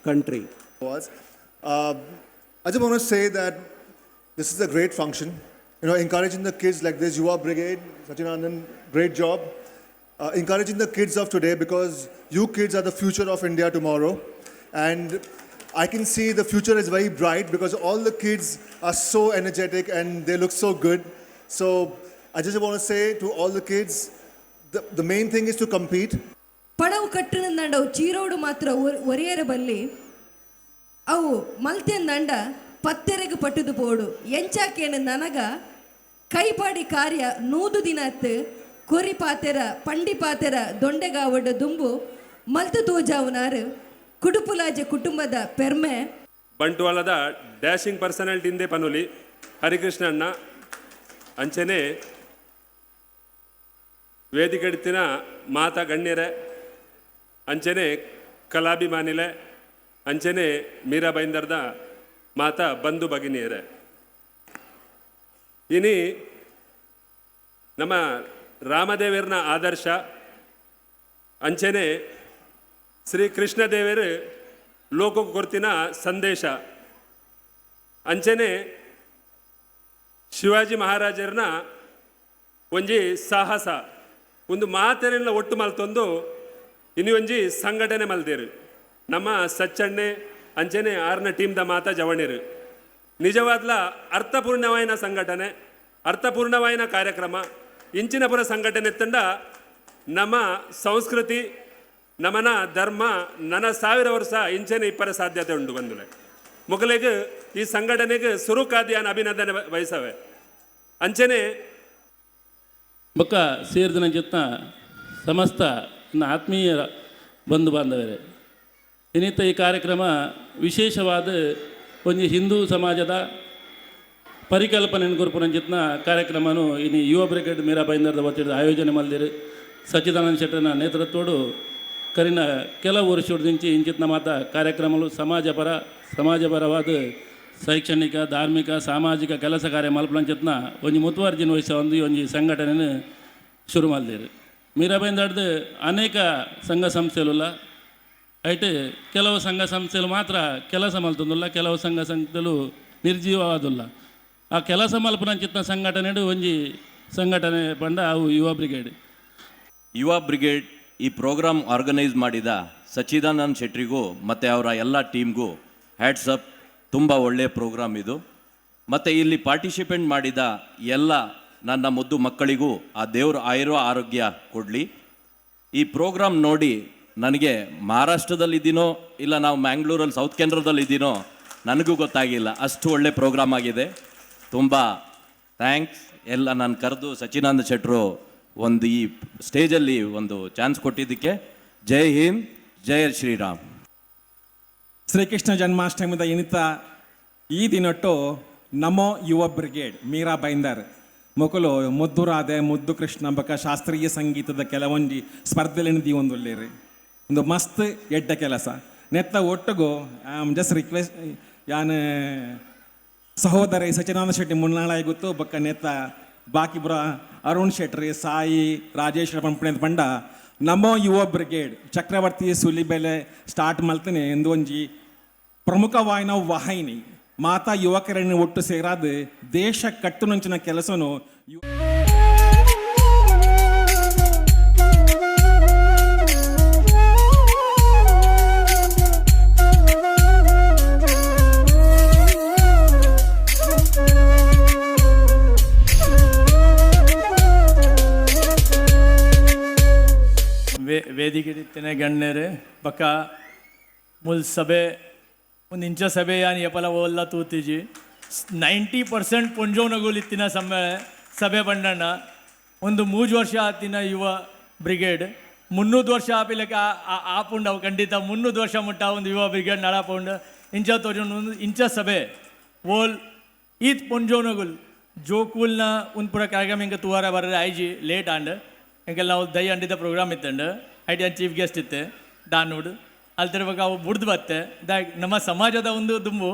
Speaker 14: country.
Speaker 15: I just want to say that this is a great function. Encouraging the kids like this, Yuva Brigade, Satchidanand, great job. Encouraging the kids of today, because you kids are the future of India tomorrow. And I can see the future is very bright because all the kids are so energetic and they look so good. So I just want to say to all the kids, the main thing is to compete.
Speaker 13: ಪಡವು ಕಟ್ಟಿನಂದಂಡ ಚೀರೋಡು ಮಾತ್ರ ಒರಿಯರ ಬಲ್ಲಿ ಅವು ಮಲ್ತೆಂದಂಡ ಪತ್ತೆರೆಗೆ ಪಟ್ಟುದು ಪೋಡು ಎಂಚಾಕೇನು ನನಗ ಕೈಪಾಡಿ ಕಾರ್ಯ 100 ದಿನತ್ತು ಕೊರಿ ಪಾತೆರ ಪಂಡಿ ಪಾತೆರ ದೊಂಡೆಗಾವಡ ದುಂಬು ಮಲ್ತು ತೋಜಾವುನಾರು ಕುಡುಪುಲಾಜೆ ಕುಟುಂಬದ ಪೆರ್ಮೆ.
Speaker 16: ಬಂಟ್ವಾಳದ dashing personality ಇಂದೇ ಪನುಲಿ ಹರಿಕೃಷ್ಣಣ್ಣ ಅಂಚನೆ ವೇದಿಕೆಡ್ತಿನ ಮಾತಾ ಗಣ್ಯರೆ ಅಂಚನೆ ಕಲಾಭಿಮಾನಿಲೆ ಅಂಚನೆ ಮೀರಾ ಬೈಂದರ್ದ ಮಾತಾ ಬಂಧು ಭಗಿನಿಯರೆ. ಇನಿ ನಮ್ಮ ರಾಮದೇವರನ ಆದರ್ಶ ಅಂಚನೆ ಶ್ರೀ ಕೃಷ್ಣದೇವರು ಲೋಕಕ್ಕೆ ಕೊರ್ತಿನ ಸಂದೇಶ ಅಂಚನೆ ಶಿವಾಜಿ ಮಹಾರಾಜರನ ಒಂಜಿ ಸಾಹಸ ಒಂದು ಮಾತೆರೆಲ್ಲ ಒಟ್ಟು ಮಲ್ತೊಂದು ಇನಿ ಒಂಜಿ ಸಂಘಟನೆ ಮಲ್ದೇರು ನಮ್ಮ ಸಚ್ಚಣ್ಣೆ ಅಂಚನೆ ಆರ್ನ ಟೀಮ್ದ ಮಾತಾ ಜವಣಿರು. ನಿಜವಾದ್ಲ ಅರ್ಥಪೂರ್ಣವಾಯಿನ ಸಂಘಟನೆ, ಅರ್ಥಪೂರ್ಣವಾಯಿನ ಕಾರ್ಯಕ್ರಮ. ಇಂಚಿನಪುರ ಸಂಘಟನೆ ತಂಡ ನಮ್ಮ ಸಂಸ್ಕೃತಿ ನಮನ ಧರ್ಮ ನನ 1000 ವರ್ಷ ಇಂಚನೆ ಇಪ್ಪರ ಸಾಧ್ಯತೆ ಉಂಟು ಬಂದುಲೆ. ಮೊಗಲಿಗೆ ಈ ಸಂಘಟನೆಗೆ ಸುರುಕಾದಿಯಾನ ಅಭಿನಂದನೆ ಬಯಸವೆ. ಅಂಚನೆ
Speaker 17: ಬೊಕ್ಕ ಸೇರಿದ ಸಮಸ್ತ ಆತ್ಮೀಯ ಬಂಧು ಬಾಂಧವರೇ, ಇನ್ನಿತ ಈ ಕಾರ್ಯಕ್ರಮ ವಿಶೇಷವಾದ ಒಂಜಿ ಹಿಂದೂ ಸಮಾಜದ ಪರಿಕಲ್ಪನೆ ಕೊರ್ಪುನಂಚಿತ್ನ ಕಾರ್ಯಕ್ರಮನು ಇನಿ ಯುವ ಬ್ರಿಗೇಡ್ ಮೀರಾ ಬೈಂದರ್ದ ವತಿಯಿಂದ ಆಯೋಜನೆ ಮಲ್ದಿರು. ಸಚ್ಚಿದಾನಂದ ಶೆಟ್ಟರ್ನ ನೇತೃತ್ವಡು ಕರಿನ ಕೆಲವು ವರ್ಷದಿಂಚಿ ಇಂಚಿತ್ನ ಮಾತ ಕಾರ್ಯಕ್ರಮಗಳು ಸಮಾಜಪರವಾದ ಶೈಕ್ಷಣಿಕ, ಧಾರ್ಮಿಕ, ಸಾಮಾಜಿಕ ಕೆಲಸ ಕಾರ್ಯ ಮಲ್ಪನಂಚಿತ್ನ ಒಂಜಿ ಮುತುವರ್ಜಿನ ವಹಿಸ ಒಂದು ಒಂಜಿ ಸಂಘಟನೆಯನ್ನು ಶುರು ಮಲ್ದಿರು. ಮೀರಾ ಬೈಂದರ್ದು ಅನೇಕ ಸಂಘ ಸಂಸ್ಥೆಲುಲ್ಲ ಐಟ್ ಕೆಲವು ಸಂಘ ಸಂಸ್ಥೆಲು ಮಾತ್ರ ಕೆಲಸ ಮಲ್ತೊಂದುಲ್ಲ, ಕೆಲವು ಸಂಘ ಸಂಸ್ಥೆಲು ನಿರ್ಜೀವವಾದುಲ್ಲ. ಆ ಕೆಲಸ ಮಲ್ಪನಂಚಿತ್ನ ಸಂಘಟನೆ ಒಂಜಿ ಸಂಘಟನೆ ಪಂಡ ಅವು ಯುವ ಬ್ರಿಗೇಡ್.
Speaker 18: ಯುವ ಬ್ರಿಗೇಡ್ ಈ ಪ್ರೋಗ್ರಾಮ್ ಆರ್ಗನೈಸ್ ಮಾಡಿದ ಸಚ್ಚಿದಾನಂದ ಶೆಟ್ಟರಿಗೂ ಮತ್ತು ಅವರ ಎಲ್ಲ ಟೀಮ್ಗೂ ಹ್ಯಾಟ್ಸ್ ಅಪ್. ತುಂಬ ಒಳ್ಳೆಯ ಪ್ರೋಗ್ರಾಮ್ ಇದು. ಮತ್ತು ಇಲ್ಲಿ ಪಾರ್ಟಿಸಿಪೇಟ್ ಮಾಡಿದ ಎಲ್ಲ ನನ್ನ ಮುದ್ದು ಮಕ್ಕಳಿಗೂ ಆ ದೇವರು ಆಯುರ್ವ ಆರೋಗ್ಯ ಕೊಡಲಿ. ಈ ಪ್ರೋಗ್ರಾಮ್ ನೋಡಿ ನನಗೆ ಮಹಾರಾಷ್ಟ್ರದಲ್ಲಿದ್ದೀನೋ ಇಲ್ಲ ನಾವು ಮ್ಯಾಂಗ್ಳೂರಲ್ಲಿ ಸೌತ್ ಕೆನರಾದಲ್ಲಿದ್ದೀನೋ ನನಗೂ ಗೊತ್ತಾಗಿಲ್ಲ, ಅಷ್ಟು ಒಳ್ಳೆ ಪ್ರೋಗ್ರಾಮ್ ಆಗಿದೆ. ತುಂಬ thanks ಎಲ್ಲ ನಾನು ಕರೆದು ಸಚ್ಚಿದಾನಂದ ಶೆಟ್ಟರು ಒಂದು ಈ ಸ್ಟೇಜಲ್ಲಿ ಒಂದು ಚಾನ್ಸ್ ಕೊಟ್ಟಿದ್ದಕ್ಕೆ. ಜೈ ಹಿಂದ್, ಜೈ ಶ್ರೀರಾಮ್.
Speaker 19: ಶ್ರೀಕೃಷ್ಣ ಜನ್ಮಾಷ್ಟಮಿದ ಇನಿತ ಈ ದಿನಟ್ಟು ನಮೋ ಯುವ ಬ್ರಿಗೇಡ್ ಮೀರಾ ಬೈಂದರ್ ಮೊಕಲು ಮುದ್ದು ರಾಧೆ ಮುದ್ದು ಕೃಷ್ಣ ಬಕ ಶಾಸ್ತ್ರೀಯ ಸಂಗೀತದ ಕೆಲವೊಂಜಿ ಸ್ಪರ್ಧೆಲೆನ್ ದೀವೊಂದುಲ್ಲೇರಿ. ಒಂದು ಮಸ್ತ್ ಎಡ್ಡ ಕೆಲಸ ನೆತ್ತ ಒಟ್ಟುಗು I am just request ಯಾನ್ ಸಹೋದರಿ ಸಚ್ಚಿದಾನಂದ ಶೆಟ್ಟಿ ಮುನ್ನಾಳಾಯಿ ಗೊತ್ತು ಬೊಕ್ಕ ನೆತ್ತ ಬಾಕಿಪುರ ಅರುಣ್ ಶೆಟ್ರಿ ಸಾಯಿ ರಾಜೇಶ್ ಪಂಪಣೆ ಪಂಡ ನಮೋ ಯುವ ಬ್ರಿಗೇಡ್ ಚಕ್ರವರ್ತಿ ಸುಲಿಬೆಲೆ ಸ್ಟಾರ್ಟ್ ಮಲ್ತನೆ ಎಂದು ಒಂಜಿ ಪ್ರಮುಖವಾಯಿನ ವಾಹಿನಿ ಮಾತಾ ಯುವಕರನ್ನು ಒಟ್ಟು ಸೇರಾದ ದೇಶ ಕಟ್ಟುನಂಚಿನ ಕೆಲಸನು
Speaker 20: ವೇದಿಕೆ ಗಣ್ಯರೇ ಬಕ ಮುಲ್ ಸಭೆ ಒಂದು ಇಂಚ ಸಭೆ ಯಾನ್ ಯಪಲ ಓಲ್ಲ ತೂತಿಜಿ 90% ಪೊಂಜೋನಗುಲ್ ಇತ್ತಿನ ಸಮ್ಮೇಳೆ ಸಭೆ ಬಂಡಣ್ಣ. ಒಂದು 3 ವರ್ಷ ಆತಿನ ಯುವ ಬ್ರಿಗೇಡ್ 300 ವರ್ಷ ಆಪಿಲಕ್ಕೆ ಆಪುಂಡು ಅವು ಖಂಡಿತ 300 ವರ್ಷ ಮುಟ್ಟ ಒಂದು ಯುವ ಬ್ರಿಗೇಡ್ ನಡಾಪುಂಡು. ಇಂಚ ತೋಜುಂಡು ಒಂದು ಇಂಚ ಸಭೆ ಓಲ್ ಈತ್ ಪೊಂಜೋನಗುಲ್ ಜೋಕುಲ್ನ ಒಂದು ಪೂರ ಕಾರ್ಯಕ್ರಮ ಹಿಂಗೆ ತೂವಾರ ಬರ್ರೆ ಆಯ್ಜಿ ಲೇಟ್ ಆಂಡ್ ಎಂಕೆಲ್ಲ ನಾವು ದೈ ಅಂಡಿದ programme ಇತ್ತಂಡು I T chief guest ಇತ್ತೆ ದಾನೂಡು ಅಲ್ತಿರ್ಬೇಕು ಅವು ಬುಡ್ದು ಬತ್ತೆ ದಾಯ್ ನಮ್ಮ ಸಮಾಜದ ಒಂದು ದುಂಬು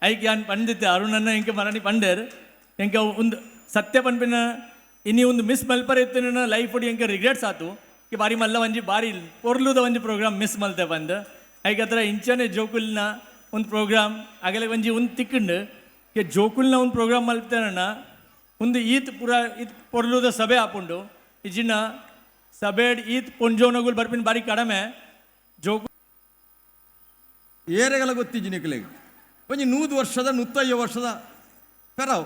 Speaker 20: ಐಕ್ ಯಾನ್ ಪಂಡಿತ್ತೆ ಅರುಣನ್ನ ಎಂಕೆ ಮರಣಿ ಪಂಡೇರ್ ಎಂಕೆ ಒಂದು ಸತ್ಯ ಪನ್ಪಿನ ಇನಿ ಒಂದು ಮಿಸ್ ಮಲ್ಪರ ಇತ್ತಿನ ಲೈಫ್ ಎಂಕೆ ರಿಗ್ರೆಟ್ಸ್ ಆತು ಕಿ ಬಾರಿ ಮಲ್ಲ ಒಂಜಿ ಬಾರಿ ಪೊರ್ಲುದ ಒಂಜಿ ಪ್ರೋಗ್ರಾಮ್ ಮಿಸ್ ಮಲ್ತೆ ಬಂದು ಐಕ್ ಹತ್ರ ಇಂಚನೆ ಜೋಕುಲ್ನ ಒಂದು ಪ್ರೋಗ್ರಾಮ್ ಆಗಲೇ ಒಂಜಿ ಒಂದು ತಿಕ್ಕಂಡು ಕೆ ಜೋಕುಲ್ನ ಒಂದು ಪ್ರೋಗ್ರಾಮ್ ಮಲ್ತೇನಣ್ಣ ಒಂದು ಈತ್ ಪೂರ ಈತ್ ಪೊರ್ಲುದ ಸಭೆ ಆಪುಂಡು ಇಜಿನ ಸಭೆಡ್ ಈತ್ ಪೊಂಜೋನಗುಲ್ ಬರ್ಪಿನ ಬಾರಿ ಕಡಿಮೆ ಜೋಕು
Speaker 21: ಏರೆಗಲ ಗೊತ್ತಿಜ್ಜಿ ನಿಕ್ಲೆಗ್ ಒಂಜಿ 100 ವರ್ಷದ 150 ವರ್ಷದ ಪೆರವು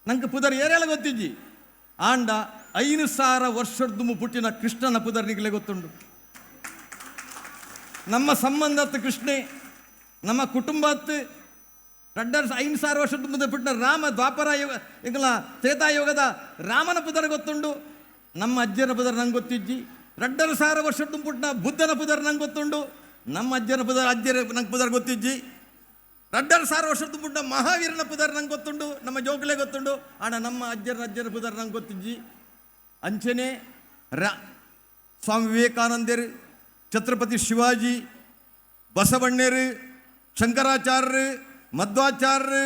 Speaker 21: ನಂಗೆ ಪುದರ್ ಏರೆಲ್ಲ ಗೊತ್ತಿಜ್ಜಿ ಆಂಡ 5000 ವರ್ಷದ ಪುಟ್ಟಿನ ಕೃಷ್ಣನ ಪುದರ್ ನಿಕ್ಲೆ ಗೊತ್ತುಂಡು. ನಮ್ಮ ಸಂಬಂಧತ್ತು ಕೃಷ್ಣೆ, ನಮ್ಮ ಕುಟುಂಬತ್ತು ರಡ್ಡರ್ 5000 ವರ್ಷದ ಮುಂದೆ ಪುಟ್ಟಿನ ರಾಮ ದ್ವಾಪರ ಯುಗ ಈಗಲ ತ್ರೇತಾಯುಗದ ರಾಮನ ಪುದರ್ ಗೊತ್ತುಂಡು. ನಮ್ಮ ಅಜ್ಜನ ಪುದರ್ ನಂಗೆ ಗೊತ್ತಿಜ್ಜಿ. 2500 ವರ್ಷದ ಪುಟ್ಟಿನ ಬುದ್ಧನ ಪುದರ್ ನಂಗೆ ಗೊತ್ತುಂಡು. ನಮ್ಮ ಅಜ್ಜನ ಪುದರ್ ಅಜ್ಜರ ನಂಗೆ ಪುದರ್ ಗೊತ್ತಿಜ್ಜಿ. 2500 ವರ್ಷದ ಪುಟ್ಟ ಮಹಾವೀರನ ಪುದರ್ ನಂಗೆ ಗೊತ್ತುಂಡು, ನಮ್ಮ ಜೋಕುಲೆ ಗೊತ್ತುಂಡು. ಆಣ ನಮ್ಮ ಅಜ್ಜರ ಅಜ್ಜನ ಪುದರ್ ನಂಗೆ ಗೊತ್ತಿಜ್ಜಿ. ಅಂಚನೆ ಸ್ವಾಮಿ ವಿವೇಕಾನಂದರು, ಛತ್ರಪತಿ ಶಿವಾಜಿ, ಬಸವಣ್ಣರು, ಶಂಕರಾಚಾರ್ಯರು, ಮಧ್ವಾಚಾರ್ಯರು,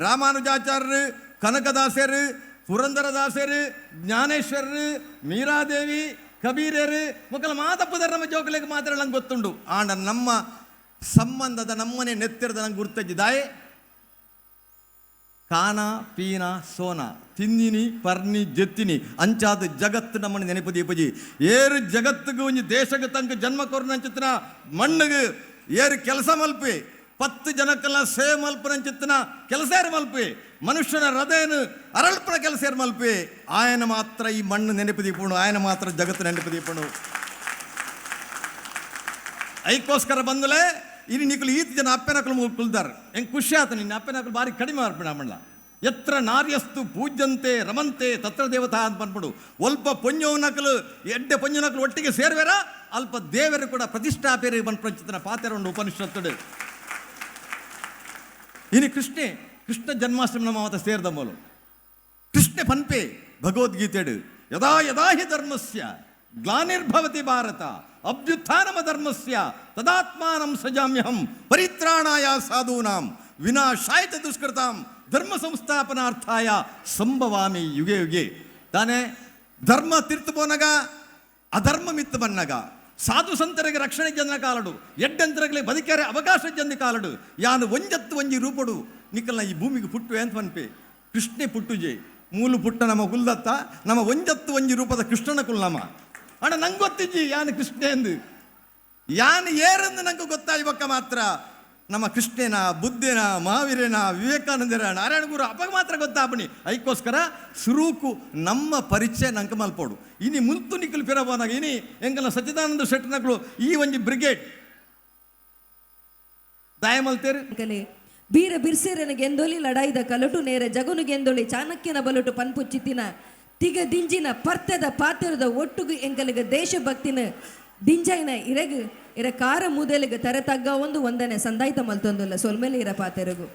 Speaker 21: ರಾಮಾನುಜಾಚಾರ್ಯರು, ಕನಕದಾಸರು, ಪುರಂದರದಾಸರು, ಜ್ಞಾನೇಶ್ವರರು, ಮೀರಾದೇವಿ, ಕಬೀರರು ಮೊಕ್ಕಲ ಮಾತ ಪುದರ್ ನಮ್ಮ ಜೋಕುಲೆಗೆ ಮಾತ್ರ ನಂಗೆ ಗೊತ್ತುಂಡು. ಆಂಡ ನಮ್ಮ ಸಂಬಂಧದ ನಮ್ಮನೆ ನೆತ್ತಿರದ ನಂಗೆ ಗುರ್ತಜ್ಜಿ ದಾಯೆ ಕಾನ ಪೀನ ಸೋನ ತಿನ್ನಿನಿ ಪರ್ನಿ ಜೆತ್ತಿನಿ ಅಂಚಾದ ಜಗತ್ತು ನಮ್ಮನೆ ನೆನಪು ದೀಪಜಿ. ಏರು ಜಗತ್ತಿಗೂ ಒಂಜಿ ದೇಶಕ್ಕೆ ತಂಕ ಜನ್ಮ ಕೊರ್ನಂಚಿತ್ತಿನ ಮಣ್ಣಿಗೆ ಏರು ಕೆಲಸ ಮಲ್ಪಿ 10 ಜನಕ್ಕೆಲ್ಲ ಸೇವೆ ಮಲ್ಪನಂಚಿತ್ತಿನ ಕೆಲಸ ಏರು ಮಲ್ಪಿ ಮನುಷ್ಯನ ಹೃದಯನು ಅರಳ್ಪನ ಕೆಲಸ ಏರು ಮಲ್ಪಿ ಆಯನ ಮಾತ್ರ ಈ ಮಣ್ಣು ನೆನಪು ದೀಪಣು, ಆಯನ ಮಾತ್ರ ಜಗತ್ತು ನೆನಪು ದೀಪಣು. ಐಕ್ಕೋಸ್ಕರ ಬಂದಲೇ ಇನ್ನು ನಿಕ್ಕಲು ಈತ ಜನ ಅಪ್ಪನಕಲು ಕುಲ್ದಾರ ಹೆಂಗೆ ಖುಷಿ ಆತ. ನಿನ್ನ ಅಪ್ಪನಕಲು ಭಾರಿ ಕಡಿಮೆ ಅರ್ಪಣೆ ಮಾಡಲ್ಲ. ಎತ್ರ ನಾರ್ಯಸ್ತು ಪೂಜ್ಯಂತೆ ರಮಂತೆ ತತ್ರ ದೇವತಾ ಅಂತ ಬಂದ್ಬಿಡು. ಒಲ್ಪ ಪೊಂಜೋನಕಲು ಎಡ್ಡೆ ಪೊಂಜೋನಕಲು ಒಟ್ಟಿಗೆ ಸೇರ್ವೇರ ಅಲ್ಪ ದೇವರು ಕೂಡ ಪ್ರತಿಷ್ಠಾಪೇರಿ ಬಂದ್ಪಂಚಿತನ ಪಾತೆರೊಂಡು ಉಪನಿಷತ್ತುಡು. ಇನಿ ಕೃಷ್ಣೆ ಕೃಷ್ಣ ಜನ್ಮಾಷ್ಟಮಿ ನಮ್ಮ ಮಾತ ಸೇರ್ದ ಮೂಲು ಕೃಷ್ಣ ಪನ್ಪೆ ಭಗವದ್ಗೀತೆಡು ಯದಾ ಯದಾ ಹಿ ಧರ್ಮಸ್ಯ ಗ್ಲಾನಿರ್ಭವತಿ ಭಾರತ ಅಭ್ಯುತ್ಥಾನಮ ಧರ್ಮಸ್ಯ ತದಾತ್ಮಾನಂ ಸಜಾಮ್ಯಹಂ ಪರಿತ್ರಾಣಾಯ ಸಾಧೂನಾಂ ವಿನಾಶಾಯತ ದುಷ್ಕೃತಾಂ ಧರ್ಮ ಸಂಸ್ಥಾಪನಾರ್ಥಾಯ ಸಂಭವಾಮಿ ಯುಗೆ ಯುಗೆ. ತಾನೇ ಧರ್ಮ ತಿರ್ತು ಪೋನಗ ಅಧರ್ಮ ಮಿತ್ತು ಬನ್ನಗ ಸಾಧು ಸಂತರಿಗೆ ರಕ್ಷಣೆ ಜನ ಕಾಲಡು ಎಡ್ಡಂತರಗಲೇ ಬದುಕರೆ ಅವಕಾಶ ಜನ ಕಾಲಡು ಯಾನು ಒಂಜತ್ತು ಒಂಜಿ ರೂಪಡು ನಿಕ್ಕಲ್ನ ಈ ಭೂಮಿಗೆ ಪುಟ್ಟುವೆ ಅಂತ ಪನ್ಪೆ. ಕೃಷ್ಣೆ ಪುಟ್ಟುಜೆ ಮೂಲು ಪುಟ್ಟ ನಮ್ಮ ಕುಲ್ದತ್ತ ನಮ್ಮ ಒಂಜತ್ತು ಒಂಜಿ ರೂಪದ ಕೃಷ್ಣನ ಕುಲ್ನಮ ಅಣ್ಣ ನಂಗೆ ಗೊತ್ತಿಜ್ಜಿ ಯಾನು ಕೃಷ್ಣೆ ಎಂದು ಯಾನು ಏರೆಂದು ನಂಗೆ ಗೊತ್ತಾಯ್ಬಕ್ಕ ಮಾತ್ರ ನಮ್ಮ ಕೃಷ್ಣನ ಬುದ್ಧನ ಮಹಾವೀರನ ವಿವೇಕಾನಂದರ ನಾರಾಯಣ ಗುರು ಅಪ್ಪಾಗ ಮಾತ್ರ ಗೊತ್ತಾಪಣಿ. ಅದಕ್ಕೋಸ್ಕರ ಸುರೂಕು ನಮ್ಮ ಪರಿಚಯ ನಂಗೆ ಮಲ್ಪೋಡು. ಇನಿ ಮುಂತು ನಿಕ್ಕಲು ಪಿರಬೋನಾಗ ಇನಿ ಎಂಕಲ್ನ ಸಚ್ಚಿದಾನಂದ ಶೆಟ್ಟನಕಲು ಈ ಒಂಜಿ ಬ್ರಿಗೇಡ್ ದಯಮಲ್ತೇರು
Speaker 13: ಬೀರ ಬಿರ್ಸೇರನ ಗೆಂದೊಲಿ ಲಡಾಯಿದ ಕಲಟು ನೇರ ಜಗನು ಗೆಂದೊಳಿ ಚಾಣಕ್ಯನ ಬಲಟು ಪನ್ಪುಚ್ಚಿತ್ತಿನ ತಿಗ ದಿಂಜಿನ ಪರ್ತದ ಪಾತ್ರದ ಒಟ್ಟುಗು ಎಂಕಲಿಗ ದೇಶಭಕ್ತಿನ ದಿಂಜೈನ ಇರಗು ಇರ ಕಾರ ಮುದಲಿಗೆ ತರ ತಗ್ಗ ಒಂದು ಒಂದನೆ ಸಂದಾಯ್ತ ಮಲ್ತೊಂದುಲ್ಲ ಸೊಲ್ಮೇಲೆ ಇರ ಪಾತೆರಗು.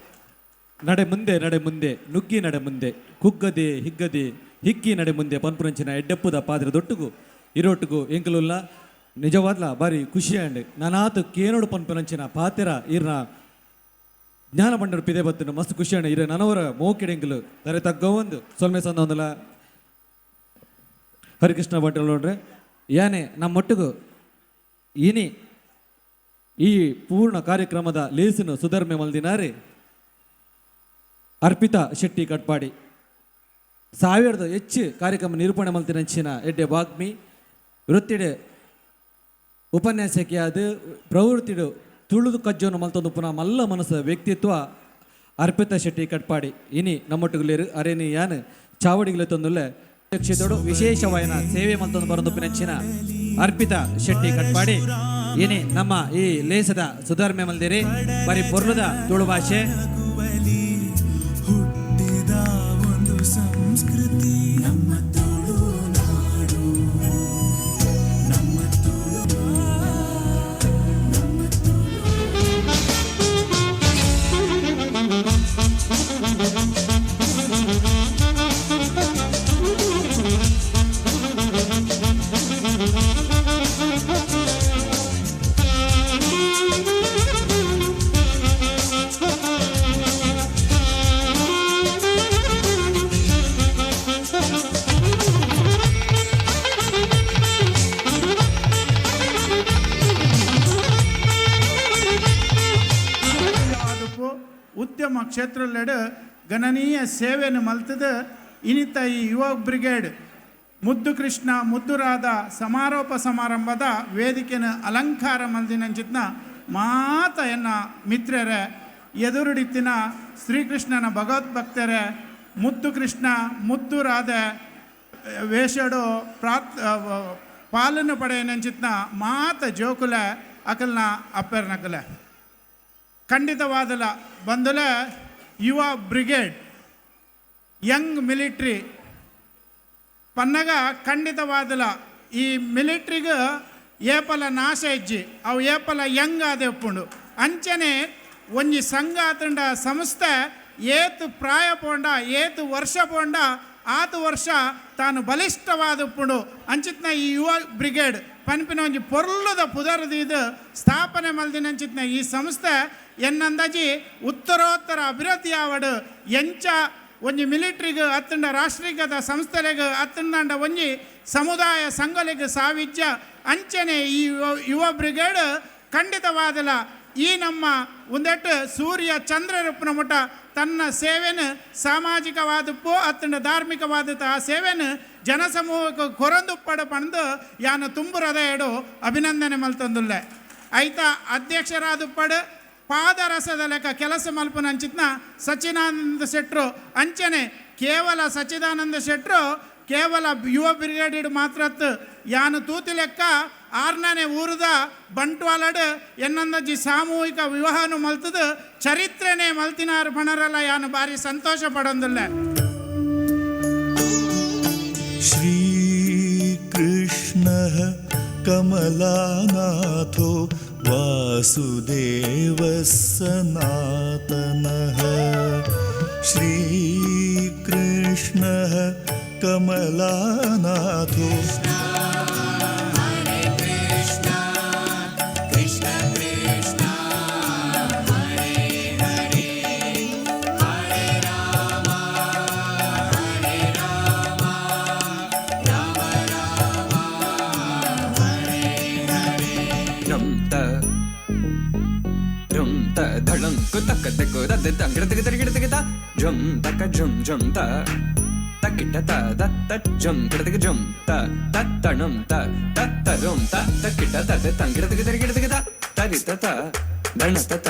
Speaker 1: ನಡೆ ಮುಂದೆ ನಡೆ ಮುಂದೆ ನುಗ್ಗಿ ನಡೆ ಮುಂದೆ ಕುಗ್ಗದೆ ಹಿಗ್ಗದೆ ಹಿಕ್ಕಿ ನಡೆ ಮುಂದೆ ಪನ್ಪುರಂಚಿನ ಎಡ್ಡೆಪ್ಪುದ ಪಾತ್ರೆ ದೊಟ್ಟುಗು ಇರೋಟುಗು ಎಂಕಲುಲ್ಲ ನಿಜವಾದ್ಲ ಬಾರಿ ಖುಷಿ ಅಂಡ್ ನಾನಾತು ಕೇನೋಡು ಪನ್ಪುರಂಚಿನ ಪಾತೆರ ಇರ್ನ ಜ್ಞಾನ ಬಂಡರು ಪಿದೆ ಬತ್ತನು ಮಸ್ತ್ ಖುಷಿ ಅಂಡ್ ಇರ ನನವರ ಮೋಕೆಡೆಂಕಲು ತರೆ ತಗ್ಗ ಒಂದು ಸೊಲ್ಮೆ ಸಂದ ಒಂದಲ್ಲ ಹರಿಕೃಷ್ಣ ಭಟ್ರು ನೋಡ್ರೆ ಯಾನೆ ನಮ್ಮೊಟ್ಟಿಗೂ ಇನಿ ಈ ಪೂರ್ಣ ಕಾರ್ಯಕ್ರಮದ ಲೇಸನು ಸುಧರ್ಮೆ ಮಲ್ದಿನಾರೆ ಅರ್ಪಿತಾ ಶೆಟ್ಟಿ ಕಟ್ಪಾಡಿ ಸಾವಿರದ ಹೆಚ್ಚು ಕಾರ್ಯಕ್ರಮ ನಿರೂಪಣೆ ಮಲ್ತಿನಂಚಿನ ಎಡ್ಡೆ ವಾಗ್ಮಿ ವೃತ್ತಿಡೆ ಉಪನ್ಯಾಸಕಿಯಾದ ಪ್ರವೃತ್ತಿಡು ತುಳುದು ಕಜ್ಜೋನು ಮಲ್ತೊಂದು ಪುನಃ ಮಲ್ಲ ಮನಸ್ಸು ವ್ಯಕ್ತಿತ್ವ ಅರ್ಪಿತಾ ಶೆಟ್ಟಿ ಕಟ್ಪಾಡಿ ಇನಿ ನಮ್ಮೊಟ್ಟುಗುಲೇರು ಅರೇನಿ ಯಾನ್ ಚಾವಡಿಗಲೆ ತಂದುಲ್ಲೆ ಅಧ್ಯಕ್ಷತೆಯೋಡು ವಿಶೇಷವಾಯನ ಸೇವೆ ಮಲ್ತೊಂದು ಬರೊಂದು ಪಿನಂಚಿನ ಅರ್ಪಿತಾ ಶೆಟ್ಟಿ ಕಟ್ಪಾಡಿ ಏನೇ ನಮ್ಮ ಈ ಲೇಸದ ಸುಧರ್ಮೆ ಮಲ್ದಿರಿ ಬರಿ ಪೊರ್ಲದ ತುಳು ಭಾಷೆ
Speaker 22: ಹುಟ್ಟಿದ ಒಂದು ಸಂಸ್ಕೃತಿ ನಮ್ಮ ತುಳುನಾಡು ನಮ್ಮ ತುಳು ನಮ್ಮ
Speaker 23: ಉದ್ಯಮ ಕ್ಷೇತ್ರದಲ್ಲೆಡೆ ಗಣನೀಯ ಸೇವೆಯನ್ನು ಮಲ್ತದ ಇನಿತ ಈ ಯುವ ಬ್ರಿಗೇಡ್ ಮುದ್ದು ಕೃಷ್ಣ ಮುದ್ದುರಾದ ಸಮಾರೋಪ ಸಮಾರಂಭದ ವೇದಿಕೆನ ಅಲಂಕಾರ ಮಲ್ದಿನಂಚಿತ್ನ ಮಾತ ಎನ್ನ ಮಿತ್ರರೇ ಎದುರುಡಿತ್ತಿನ ಶ್ರೀಕೃಷ್ಣನ ಭಗವದ್ಭಕ್ತರೇ ಮುದ್ದು ಕೃಷ್ಣ ಮುದ್ದುರಾದ ವೇಷಡು ಪಾಲನ್ನು ಪಡೆಯನಂಚಿತ್ನ ಮಾತ ಜೋಕುಲ ಅಕಲ್ನ ಅಪ್ಪರ್ನಕುಲ ಖಂಡಿತವಾದಲ ಬಂದಲ ಯುವ ಬ್ರಿಗೇಡ್ ಯಂಗ್ ಮಿಲಿಟ್ರಿ ಪನ್ನಗ ಖಂಡಿತವಾದಲ ಈ ಮಿಲಿಟ್ರಿಗೆ ಏಪಲ ನಾಶ ಇಜ್ಜಿ ಅವು ಏಪಲ ಯಂಗ್ ಆದ ಉಪ್ಪುಂಡು ಅಂಚನೆ ಒಂಜಿ ಸಂಘ ಆತಂಡ ಸಂಸ್ಥೆ ಏತು ಪ್ರಾಯ ಪೋಂಡ ಏತು ವರ್ಷ ಪೋಂಡ ಆತು ವರ್ಷ ತಾನು ಬಲಿಷ್ಠವಾದ ಉಪ್ಪುಂಡು ಅಂಚಿತ್ನ ಈ ಯುವ ಬ್ರಿಗೇಡ್ ಪನ್ಪಿನ ಒಂಜಿ ಪೊರ್ಲುದ ಪುದರ್ದು ಸ್ಥಾಪನೆ ಮಲ್ದಿನಂಚಿತ್ನ ಈ ಸಂಸ್ಥೆ ಎನ್ನಂದಾಜಿ ಉತ್ತರೋತ್ತರ ಅಭಿವೃದ್ಧಿ ಆವಡು ಎಂಚ ಒಂಜಿ ಮಿಲಿಟ್ರಿಗೆ ಅತ್ತಂಡ ರಾಷ್ಟ್ರೀಕದ ಸಂಸ್ಥೆಲೆಗ್ ಅತ್ತಂಡ ಒಂಜಿ ಸಮುದಾಯ ಸಂಘಲೆಗ್ ಸಾವಿಜ್ಯ ಅಂಚನೆ ಈ ಯುವ ಬ್ರಿಗೇಡ್ ಖಂಡಿತವಾದಲ ಈ ನಮ್ಮ ಒಂದೆಟ್ಟು ಸೂರ್ಯ ಚಂದ್ರರೂಪನ ಮುಟ ತನ್ನ ಸೇವೆನು ಸಾಮಾಜಿಕವಾದಪ್ಪು ಅತ್ತಂಡ ಧಾರ್ಮಿಕವಾದ ಆ ಸೇವೆನು ಜನಸಮೂಹಕ್ಕೆ ಕೊರಂದುಪ್ಪಡ ಪಂದು ಯಾನ ತುಂಬುರದ ಎಡು ಅಭಿನಂದನೆ ಮಲ್ತಂದುಲ್ಲೆ ಐತ ಅಧ್ಯಕ್ಷರಾದುಪ್ಪಡು ಪಾದರಸದ ಲೆಕ್ಕ ಕೆಲಸ ಮಲ್ಪನ ಅಂಚಿತ್ನ ಸಚ್ಚಿದಾನಂದ ಶೆಟ್ರು ಅಂಚನೆ ಕೇವಲ ಸಚ್ಚಿದಾನಂದ ಶೆಟ್ರು ಕೇವಲ ಯುವ ಬ್ರಿಗೇಡ್ ಮಾತ್ರ ಯಾನು ತೂತಿ ಲೆಕ್ಕ ಆರ್ನನೆ ಊರುದ ಬಂಟ್ವಾಲಡ್ ಎನ್ನಂದಜಿ ಸಾಮೂಹಿಕ ವಿವಾಹನು ಮಲ್ತದು ಚರಿತ್ರೆನೇ ಮಲ್ತಿನಾರು ಪಣರಲ್ಲ ಯಾನು ಬಾರಿ ಸಂತೋಷ ಪಡೊಂದುಲ್ಲ.
Speaker 2: ಶ್ರೀಕೃಷ್ಣ ಕಮಲಾನಾಥೋ ವಾಸುದೇವ ಸನಾತನಃ. ಶ್ರೀಕೃಷ್ಣ ಕಮಲಾನಾಥೋ
Speaker 4: ಜಂ ತಕ ಜಂ ಜಂ ತ ತಕಿಟ ತ ದತ್ತ ಜಂ ಕಿಡತಕ ಜಂ ತ ತತ್ತಣಂ ತ ತತ್ತರಂ ತ ತಕಿಟ ತ ತಂಗಿಡತಕ ತರಿಗಿಡತಕ ತ ತರಿತ ತ ದಣ ತ ತ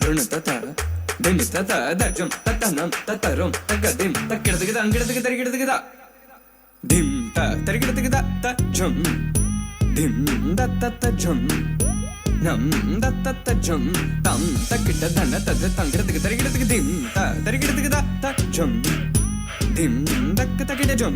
Speaker 4: ಋಣ ತ ತ ದಿನ ತ ತ the ಜಂ ತತ್ತಣಂ ತತ್ತರಂ ತಕ ದಿಂ ತಕ್ಕಿಡತಕ ತಂಗಿಡತಕ ತರಿಗಿಡತಕ ತ ಧಿಂ ತ ತರಿಗಿಡತಕ ತ ತ ಜಂ ಧಿಂ ದತ್ತ ತ ಜಂ ನಂ ದತ್ತ ತ ಜಂ ತಂ ತಕಿಟ ಧನ ತದ ತಂಗಿಡತಕ ತರಿಗಿಡತಕ ಧಿಂ ತ ತರಿಗಿಡತಕ ತ ತ ಜಂ ಧಿಂ ದಕ್ಕ ತಕಿಟ ಜಂ.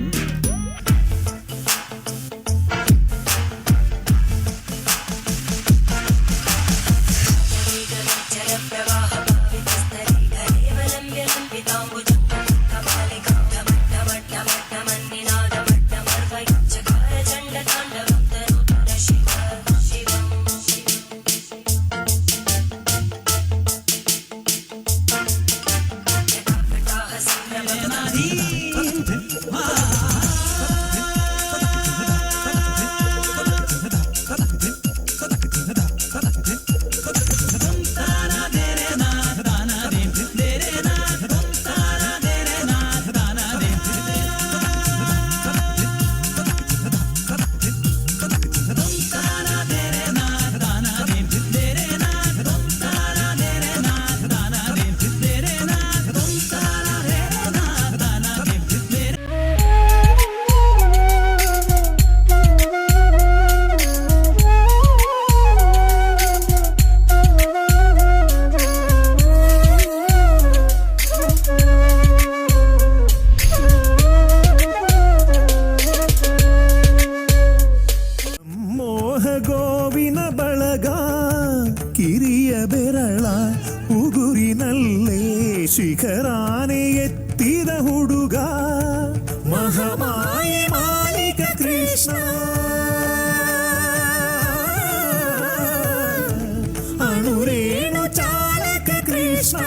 Speaker 22: ಮೋಹಗೋವಿನ ಬಳಗ ಕಿರಿಯ ಬೆರಳ ಉಗುರಿನಲ್ಲೇ ಶಿಖರಾನೆ ಎತ್ತಿದ ಹುಡುಗ ಮಹಮಾಯಿ ಮಾಲಿಕ ಕೃಷ್ಣ ಅಣುರೇಣು ಚಾಲಕ ಕೃಷ್ಣ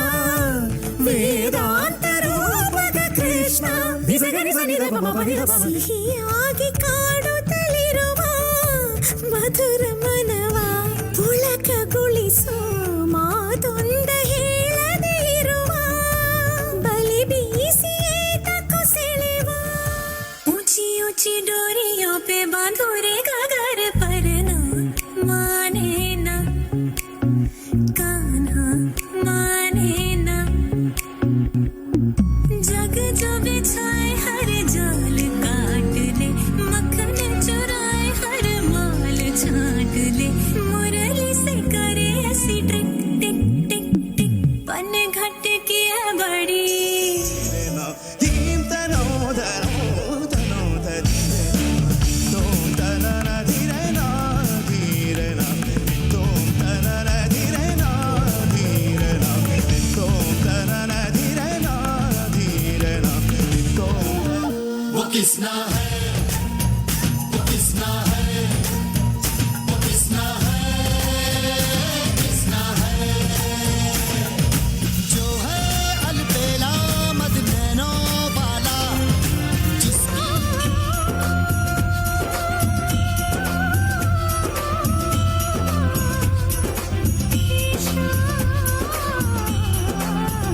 Speaker 22: ವೇದಾಂತ ರೂಪಕ ಕೃಷ್ಣ
Speaker 8: ಸಿಹಿಯಾಗಿ ಕಾಡುತ್ತಲಿರುವ ಮಧುರ ಮನವ ಪುಳಕಗೊಳಿಸೋ ಮಾತೊಂದ ಹೇಳದೇ ಇರುವ ಬಲಿ ಬೀಸಿ ಏತಕ್ಕೂ ಸೆಳೆವ. ऊंची ऊंची डोरियों पे बांधो रे घाघर पर ना माने ना कान्हा माने ना जग जो बिछाए हर जाल काट ले मक्खन चुराए हर माल छाट ले मुरली से करे ऐसी टिक टिक टिक टिक पन घट की है बड़ी.
Speaker 22: वो किसना है वो किसना है वो किसना है किसना है जो है अलबेला मदनैनो वाला जिसकी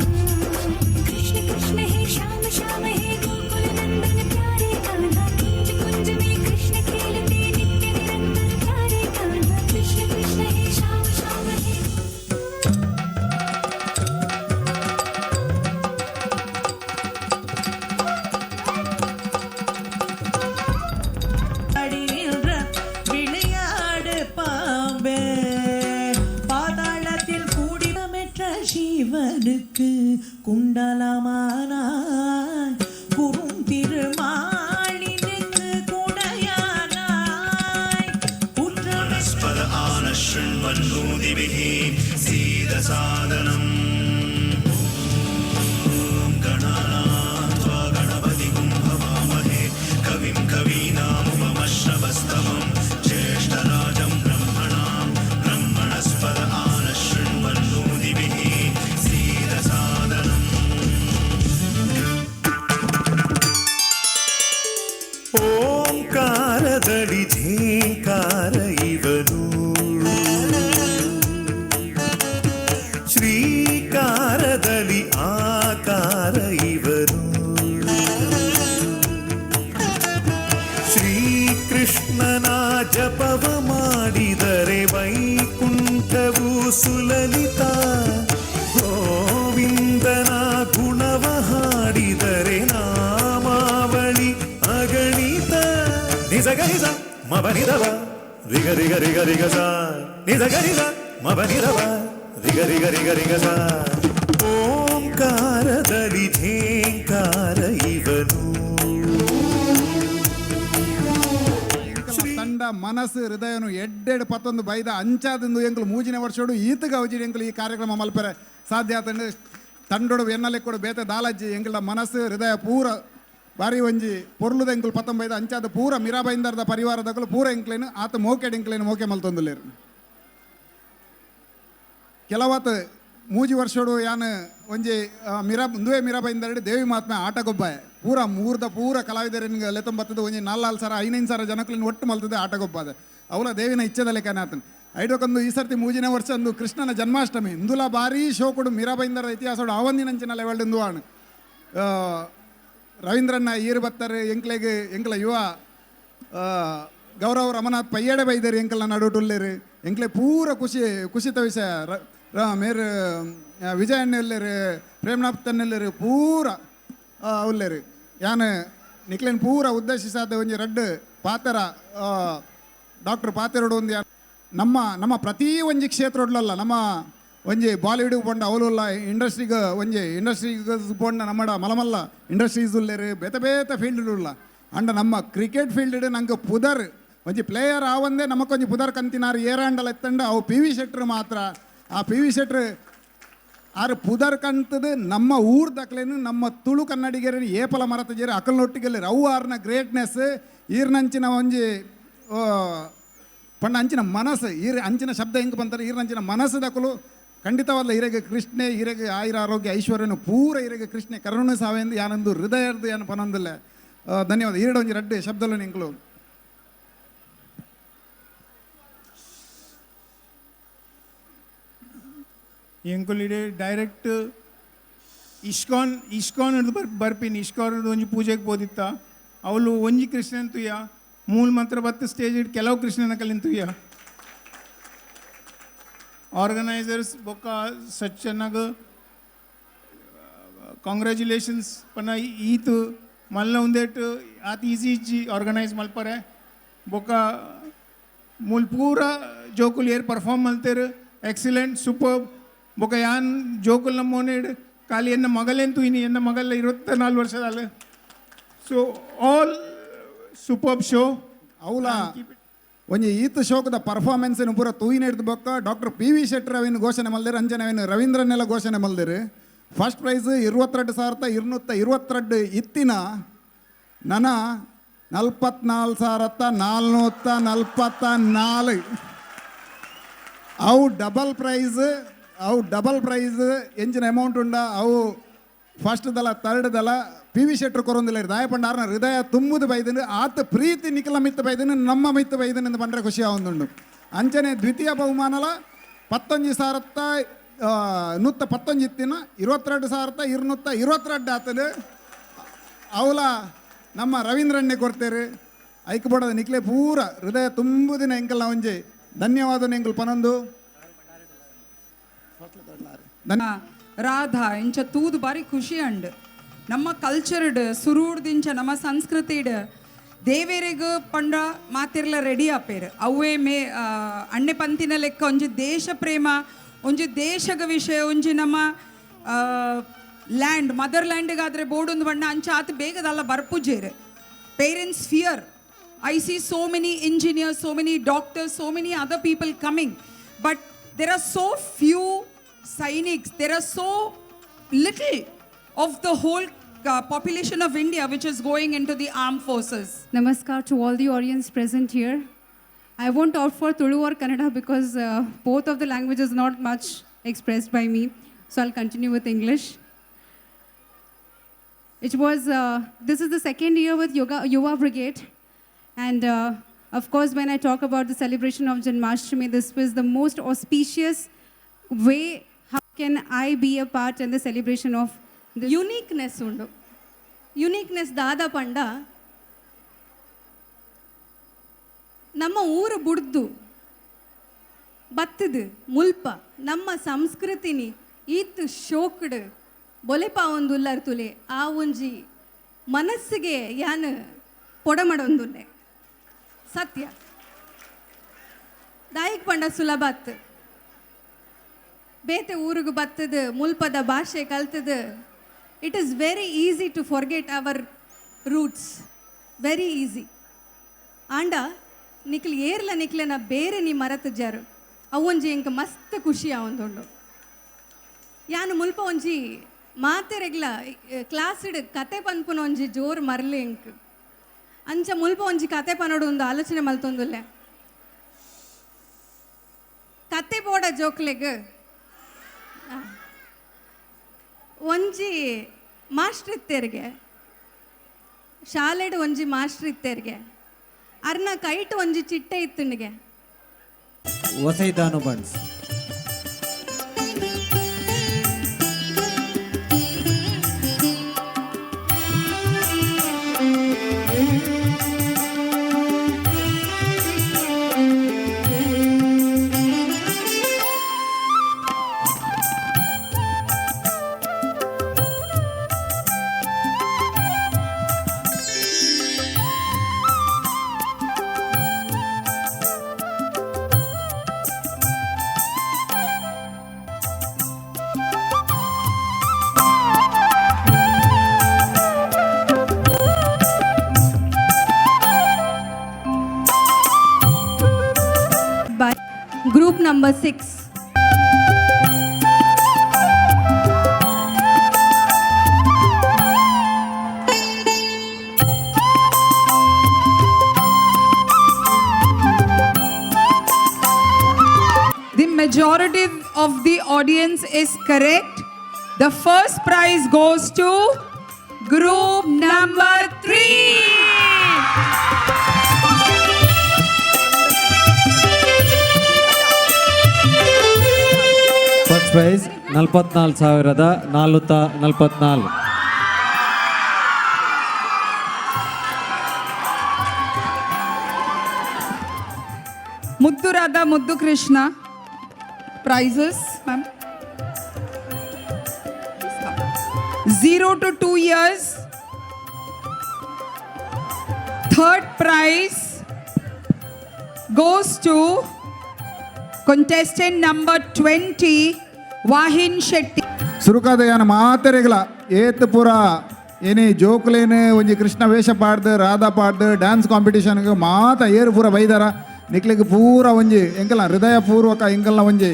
Speaker 8: कृष्ण कृष्ण हे श्याम श्याम हे गोकुल नंदन प्यारे कान्हा कुंज कुंज में कृष्ण खेलते नित्य निरंतर प्यारे कान्हा कृष्ण कृष्ण हे श्याम श्याम हे.
Speaker 7: விளையாடுகின்ற சமனாய் குறும்பிருமாளினுக்கு குடையானாய் குற்றம்
Speaker 2: परस्पर आनशृण्वन्नोदिभिः सीदसादनम् ॐ गणानां त्वा गणपतिगुं हवामहे कविं कवीनामुपमश्रवस्तमं ज्येष्ठराजं ब्रह्मणां ब्रह्मणस्पद आनशृण्वन्नोदिभिः सीदसादनम् ಓಂಕಾರದಡಿ ಝೇಂಕಾರ ಇವನು ಶ್ರೀಕಾರದಲ್ಲಿ ಆಕಾರ ಇವನು ಶ್ರೀಕೃಷ್ಣನ ಜಪವ ಮಾಡಿದರೆ ವೈಕುಂಠವು ಸುಲಲಿತ ಗೋವಿಂದನ ಗುಣವ ಹಾಡಿದರೆ ನಾಮಾವಳಿ ಅಗಣಿತ ನಿಜಗರಿಸ ಮಬನಿದವ ರಿಗ ರಿಗ ರಿಗ ರಿಗ ಸ ನಿಜಗರಿಸ ಮಬನಿದವ ರಿಗ ರಿಗ ರಿಗ ರಿಗ ಸ ಓಂಕಾರದಲ್ಲಿ ಝೇಂಕಾರ ಇವನು
Speaker 10: ತಂಡ ಮನಸ್ಸು ಹೃದಯನು ಎಡ್ಡೆಡ್ ಪತ್ತೊಂದು ಬೈದ ಅಂಚಾದಿಂದ ಎಂಕುಲು ಮೂಜಿನ ವರ್ಷೋಡು ಈತಗ ಅವಜಿಡಿ ಎಂಕುಲು ಈ ಕಾರ್ಯಕ್ರಮ ಮಲ್ಪರೆ ಸಾಧ್ಯ ಆತಂಡು ತಂಡೋಡು ಎನ್ನಲೆ ಕೊಡು ಬೇತೆ ದಾಲಜ್ಜಿ ಎಂಕುಲ ಮನಸ್ಸು ಹೃದಯ ಪೂರ ಬಾರಿ ಒಂಜಿ ಪೊರ್ಲುದ ಎಂಕುಲು ಪತ್ತೊಂಬೈದ ಅಂಚಾದ ಪೂರ ಮೀರಾಬೈಂದರ್ದ ಪರಿವಾರದಕುಲು ಪೂರ ಎಂಕ್ಲೇನು ಆತ ಮೋಕೆಡ್ ಎಂಕ್ಲೇನು ಮೋಕೆ ಮಲ್ತೊಂದುಲ್ಲೇರು. ಕೆಲವತ್ತು ಮೂಜಿ ವರ್ಷೋಡು ಯಾನ್ ಒಂಜಿ ಮೀರಾ ಒಂದುವೇ ಮೀರಾಬೈಂದರ್ಡ್ ದೇವಿ ಮಹಾತ್ಮೆ ಆಟಗೊಬ್ಬಾಯ ಪೂರ ಮೂರ್ದ ಪೂರ ಕಲಾವಿದರಿಗೆ ಲೆತ್ತೊಂಬತ್ತದ ಒಂಜಿ ನಾಲ್ಕು ಸಾವಿರ ಐನೈದು ಸಾವಿರ ಜನಕ್ಲಿನ ಒಟ್ಟು ಮಲ್ತದೆ ಆಟಗೊಬ್ಬಾದ ಅವಲ ದೇವಿನ ಇಚ್ಛೆದ ಲೆಕ್ಕನ ಆತನ ಐಡೋಕೊಂದು ಈ ಸರ್ತಿ ಮೂಜಿನ ವರ್ಷ ಅಂದು ಕೃಷ್ಣನ ಜನ್ಮಾಷ್ಟಮಿ ಇಂದುಲ ಭಾರೀ ಶೋಕುಡು ಮೀರಾಬೈಂದರ ಇತಿಹಾಸಡು ಆವಂದಿನಂಚಿನ ಲೆವೆಲ್ಡ್ ಇಂದು ಆಣ್ ರವೀಂದ್ರಣ್ಣ ಈರು ಬತ್ತಾರೆ ಎಂಕ್ಲೆಗ್ ಎಂಕ್ಲ ಯುವ ಗೌರವ ರಮನಾಥ್ ಪಯ್ಯಡೆ ಬೈದೇರಿ ಎಂಕಲ್ನ ನಡುಟುಲ್ಲೇರು ಎಂಕ್ಲೆ ಪೂರ ಖುಷಿ ಖುಷಿತ ವಿಷಯ ಮೇರು ವಿಜಯಣ್ಣ ಉಲ್ಲೇರು ಪ್ರೇಮನಾಥ್ ತನ್ನೆಲ್ಲೇರು ಪೂರ ಉಲ್ಲೇರು ಯಾನ್ ನಿಕ್ಲೇನ್ ಪೂರ ಉದ್ದೇಶಿಸಾದ ಒಂಜಿ ರಡ್ಡ್ ಪಾತೆರ ಡಾಕ್ಟರ್ ಪಾತೆರಡು ಒಂದು ಯಾನ್ ನಮ್ಮ ನಮ್ಮ ಪ್ರತಿ ಒಂಜಿ ಕ್ಷೇತ್ರಡ್ಲಲ್ಲ ನಮ್ಮ ಒಂಜಿ ಬಾಲಿವುಡ್ ಪಂಡ ಅವಲುಲ್ಲ ಇಂಡಸ್ಟ್ರಿಗೆ ಒಂಜಿ ಇಂಡಸ್ಟ್ರಿಗೆ ಪೋಂಡ ನಮ್ಮಡ ಮಲಮಲ್ಲ ಇಂಡಸ್ಟ್ರೀಸ್ ಉಲ್ಲೇರು ಬೇತೆ ಬೇತೆ ಫೀಲ್ಡ್ ಉಲ್ಲ ಅಂಡ ನಮ್ಮ ಕ್ರಿಕೆಟ್ ಫೀಲ್ಡ್ ನಂಗೆ ಪುದರ್ ಒಂಜಿ ಪ್ಲೇಯರ್ ಆವಂದೇ ನಮಕೊಂಜಿ ಪುದರ್ ಕಂತಿನಾರು ಏರಾಂಡಲ ಎತ್ತಂಡ ಅವು ಪಿ ವಿ ಶೆಟ್ರು ಮಾತ್ರ. ಆ ಪಿ ವಿ ಶೆಟ್ರು ಆರು ಪುದರ್ ಕಂತದ ನಮ್ಮ ಊರ್ ದಕ್ಲೇನು ನಮ್ಮ ತುಳು ಕನ್ನಡಿಗರನ್ನು ಏಪಲ ಮರತ ಜೇರು ಅಕಲ್ನೊಟ್ಟಿಗೆಲ್ಲ ಅವು ಆರ್ನ ಗ್ರೇಟ್ನೆಸ್ ಈರ್ನಂಚಿನ ಒಂಜಿ ಪಂಡ ಅಂಚಿನ ಮನಸ್ಸು ಈರ್ ಅಂಚಿನ ಶಬ್ದ ಹೆಂಗೆ ಬಂತಾರೆ ಈರ್ನಂಚಿನ ಮನಸ್ಸು ದಕಲು ಖಂಡಿತವಾದ ಹಿರೇಗೆ ಕೃಷ್ಣೆ ಹಿರೇಗೆ ಆಯುರ ಆರೋಗ್ಯ ಐಶ್ವರ್ಯನು ಪೂರ ಹಿರೇಗೆ ಕೃಷ್ಣೆ ಕರುಣ ಸಾವೆಂದು ಯಾನಂದು ಹೃದಯರ್ದು ಯಾನು ಪನೊಂದಿಲ್ಲ. ಧನ್ಯವಾದ. ಈರಡು ಒಂಜಿ ರಡ್ಡೆ ಶಬ್ದಲು ನಿಂಕಲು
Speaker 23: ಎಂಕುಲಿಡೆ ಡೈರೆಕ್ಟ್ ಇಸ್ಕಾನ್ ಇಸ್ಕಾನ್ ಹಿಡ್ದು ಬರ್ಪಿನಿ ಇಸ್ಕಾನ್ ಹಿಡ್ದು ಒಂಜಿ ಪೂಜೆಗೆ ಪೋದಿತ್ತ ಅವಳು ಒಂಜಿ ಕೃಷ್ಣನ್ ತುಯ್ಯ ಮೂಲ ಮಂತ್ರ ಬತ್ತು ಸ್ಟೇಜ್ ಇಟ್ಟು ಕೆಲವು ಕೃಷ್ಣನ ಕಲಿನ್ ತುಯ್ಯ ಆರ್ಗನೈಸರ್ಸ್ ಬೊಕ್ಕ ಸಚ್ಚನಾಗ ಕಾಂಗ್ರ್ಯಾಚುಲೇಷನ್ಸ್ ಪನ ಈತ್ ಮಲ್ಲ ಉಂದೇಟ್ ಆತ ಈಸಿ ಇಜ್ಜಿ ಆರ್ಗನೈಸ್ ಮಲ್ಪರೆ ಬೊಕ್ಕ ಮೂಲ ಪೂರ ಜೋಕುಲು ಏರ್ ಪರ್ಫಾರ್ಮ್ ಮಲ್ತೇರು ಎಕ್ಸಿಲೆಂಟ್ ಸೂಪರ್ ಬೊಕ್ಕ ಯಾನ್ ಜೋಕುಲ್ ನಮ್ಮೋನೇಡ್ ಖಾಲಿ ಎನ್ನ ಮಗಲೆಂತೂ ಇನಿ ಎನ್ನ ಮಗಲ್ಲ 24 ವರ್ಷದಲ್ಲ ಸೊ ಆಲ್ ಸೂಪರ್ ಶೋ.
Speaker 10: ಅವಲ ಒಂಜಿ ಈತ ಶೋಕದ ಪರ್ಫಾರ್ಮೆನ್ಸ್ ಪೂರ ತೂಯಿನ ಹಿಡ್ದು ಬೊಕ್ಕ ಡಾಕ್ಟರ್ ಪಿ ವಿ ಶೆಟ್ಟರ್ ಅವಿನ ಘೋಷಣೆ ಮಲ್ದಿರು ಅಂಜನ ಅವಿನ ರವೀಂದ್ರನೆಲ್ಲ ಘೋಷಣೆ ಮಲ್ದಿರು. ಫಸ್ಟ್ ಪ್ರೈಸ್ 22,222 ಇತ್ತಿನ ನನ 44,444 ಅವು ಡಬಲ್ ಪ್ರೈಸ್ ಅವು ಡಬಲ್ ಪ್ರೈಸ್ ಎಂಚಿನ ಅಮೌಂಟ್ ಉಂಡ ಅವು ಫಸ್ಟ್ ದಲ ಥರ್ಡ್ ದಲ ಪಿ ವಿ ಶೆಟ್ಟರ್ ಕೊರೊಂದಿಲ್ಲ ದಾಯಪಂಡಾರನ ಹೃದಯ ತುಂಬುದು ಬೈದನು ಆತ ಪ್ರೀತಿ ನಿಖಲ ಮಿತ್ತ ಬೈದನು ನಮ್ಮ ಮಿತ್ತ ಬೈದನು ಎಂದು ಬಂದರೆ ಖುಷಿ ಆವೊಂದುಂಡು. ಅಂಚನೆ ದ್ವಿತೀಯ ಬಹುಮಾನಲ 19,119 ಇತ್ತಿನ 22,222 ಆತನು ಅವಲ ನಮ್ಮ ರವೀಂದ್ರಣ್ಣೆ ಕೊಡ್ತೇರು ಐಕ್ಬೋಡದ ನಿಕ್ಲೆ ಪೂರ ಹೃದಯ ತುಂಬುದಿನ ಎಂಕಲ್ನ ಒಂಜಿ ಧನ್ಯವಾದ ಎಂಕಲ್ ಪನೊಂದು.
Speaker 5: ರಾಧಾ ಇಂಚ ತೂದು ಬಾರಿ ಖುಷಿ ಅಂಡ್ ನಮ್ಮ ಕಲ್ಚರ್ಡ್ ಸುರೂಡ್ದಿಂಚ ನಮ್ಮ ಸಂಸ್ಕೃತಿಡ್ ದೇವೇರೆಗ್ ಪಂಡ ಮಾತಿರ್ಲ ರೆಡಿ ಆಪೇರು ಅವೇ ಮೇ ಅಣ್ಣೆ ಪಂತಿನ ಲೆಕ್ಕ ಒಂಜಿ ದೇಶ ಪ್ರೇಮ ಒಂಜಿ ದೇಶದ ವಿಷಯ ಒಂಜಿ ನಮ್ಮ Land mother ಲ್ಯಾಂಡಿಗಾದರೆ ಬೋಡೊಂದು ಬಣ್ಣ ಅಂಚ ಆತ ಬೇಗದಲ್ಲ ಬರ್ಪುಜೇರು. Parents fear. I see so many engineers, so many doctors, so many other people coming, but there are so few Sainiks, there are so little of the whole population of India which is going into the armed forces.
Speaker 6: Namaskar to all the audience present here. I won't opt for Tulu or Kannada because both of the languages not much expressed by me. So I'll continue with English. It was, this is the second year with Yuva Brigade. And of course, when I talk about the celebration of Janmashtami, this was the most auspicious way how can I be a part in the celebration of this.
Speaker 9: Uniqueness undu. Uniqueness ದಾದ ಪಂಡ ನಮ್ಮ ಊರು ಬುಡ್ದು ಬತ್ತದು ಮುಲ್ಪ ನಮ್ಮ ಸಂಸ್ಕೃತಿನಿ ಈತ್ ಶೋಕ್ಡ್ ಬೊಲೆಪ ಒಂದು ಉಲ್ಲರ್ ತುಲೆ ಆ ಒಂಜಿ ಮನಸ್ಸಿಗೆ ಯಾನ್ ಪೊಡಮಡೊಂದುಲ್ಲೆ ಸತ್ಯ ದಾಯಿಕ್ ಪಂಡ ಸುಲಭತ್ ಬೇತೆ ಊರುಗು ಬತ್ತದು ಮುಲ್ಪದ ಭಾಷೆ ಕಲ್ತದು. It is very easy to forget our roots, very easy. ಆಂಡ ನಿಕ್ಲು ಏರ್ಲ ನಿಕ್ಲೆನ ಬೇರೆ ನೀ ಮರತಜ್ಜಾರು ಅವೊಂಜಿ ಎಂಕ್ ಮಸ್ತ್ ಖುಷಿ ಆವೊಂದುಂಡು. ಯಾನು ಮುಲ್ಪ ಒಂಜಿ ಮಾತೆರೆಗ್ಲ ಕ್ಲಾಸ್ಡ್ ಕತೆ ಪನ್ಪುನ ಒಂಜಿ ಜೋರು ಮರ್ಲಿ ಎಂಕ್ ಅಂಚ ಮುಲ್ಪ ಒಂಜಿ ಕತೆ ಪನೋಡು ಒಂದು ಆಲೋಚನೆ ಮಲ್ತೊಂದುಲ್ಲೆ. ಕತೆ ಬೋಡ ಜೋಕ್ಲೆಗ್ ಒಂಜಿ ಮಾಸ್ಟ್ರ್ ಇತ್ತೆರ್ಗೆ ಶಾಲೆಡ್ ಒಂಜಿ ಮಾಸ್ಟ್ರ್ ಇತ್ತೆರ್ಗೆ ಅರ್ನ ಕೈಟ್ ಒಂಜಿ ಚಿಟ್ಟೆ ಇತ್ತುನಿಗೆ.
Speaker 1: ವಸೈದಾನು buns.
Speaker 9: Group number 6.
Speaker 5: The majority of the audience is correct. The first prize goes to group number 3.
Speaker 1: First prize 44,444.
Speaker 5: Muddu Radha, Muddu Krishna. Prizes, ma'am. 0 to 2 years. Third prize goes to contestant number 20, Vahin Shetty.
Speaker 10: ಸುರುಕಾದ ಯಾನ ಮಾತೆರೆಗ್ಲ ಏತ್ ಪೂರ ಏನೇ ಜೋಕುಲೇನೆ ಒಂಜಿ ಕೃಷ್ಣ ವೇಷ ಪಾಡ್ದು Radha ಪಾಡ್ದು dance ಕಾಂಪಿಟೇಷನ್ಗೆ ಮಾತ ಏರು ಪೂರ ಬೈದಾರ ನಿಕ್ಲೆಗ್ ಪೂರ ಒಂಜಿ ಎಂಕಲ್ನ ಹೃದಯಪೂರ್ವಕ ಎಂಕಲ್ನ ಒಂಜಿ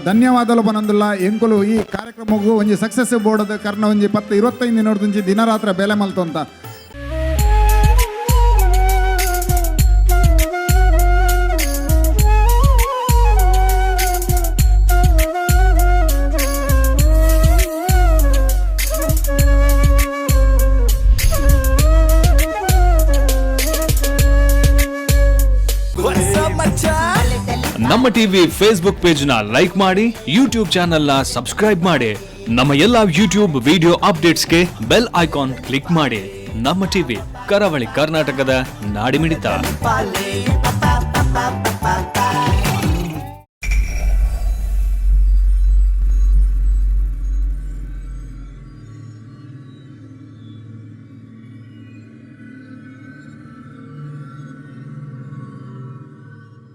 Speaker 10: ಧನ್ಯವಾದಲು ಪನೊಂದುಲ್ಲ. ಎಂಕುಲು ಈ ಕಾರ್ಯಕ್ರಮಕ್ಕೂ ಒಂಜಿ ಸಕ್ಸಸ್ ಬೋರ್ಡದ ಕರ್ನ ಒಂಜಿ 10-25 ದಿನೊಡ್ದಿಂಚಿ ದಿನರಾತ್ರ ಬೆಲೆ ಮಲ್ತೊಂತ.
Speaker 11: ನಮ್ಮ ಟಿವಿ ಫೇಸ್ಬುಕ್ ಪೇಜ್ನ ಲೈಕ್ ಮಾಡಿ, ಯೂಟ್ಯೂಬ್ ಚಾನೆಲ್ನ ಸಬ್ಸ್ಕ್ರೈಬ್ ಮಾಡಿ, ನಮ್ಮ ಎಲ್ಲ ಯೂಟ್ಯೂಬ್ ವಿಡಿಯೋ ಅಪ್ಡೇಟ್ಸ್ಗೆ bell icon click ಮಾಡಿ. ನಮ್ಮ ಟಿವಿ ಕರಾವಳಿ ಕರ್ನಾಟಕದ ನಾಡಿಮಿಡಿತ.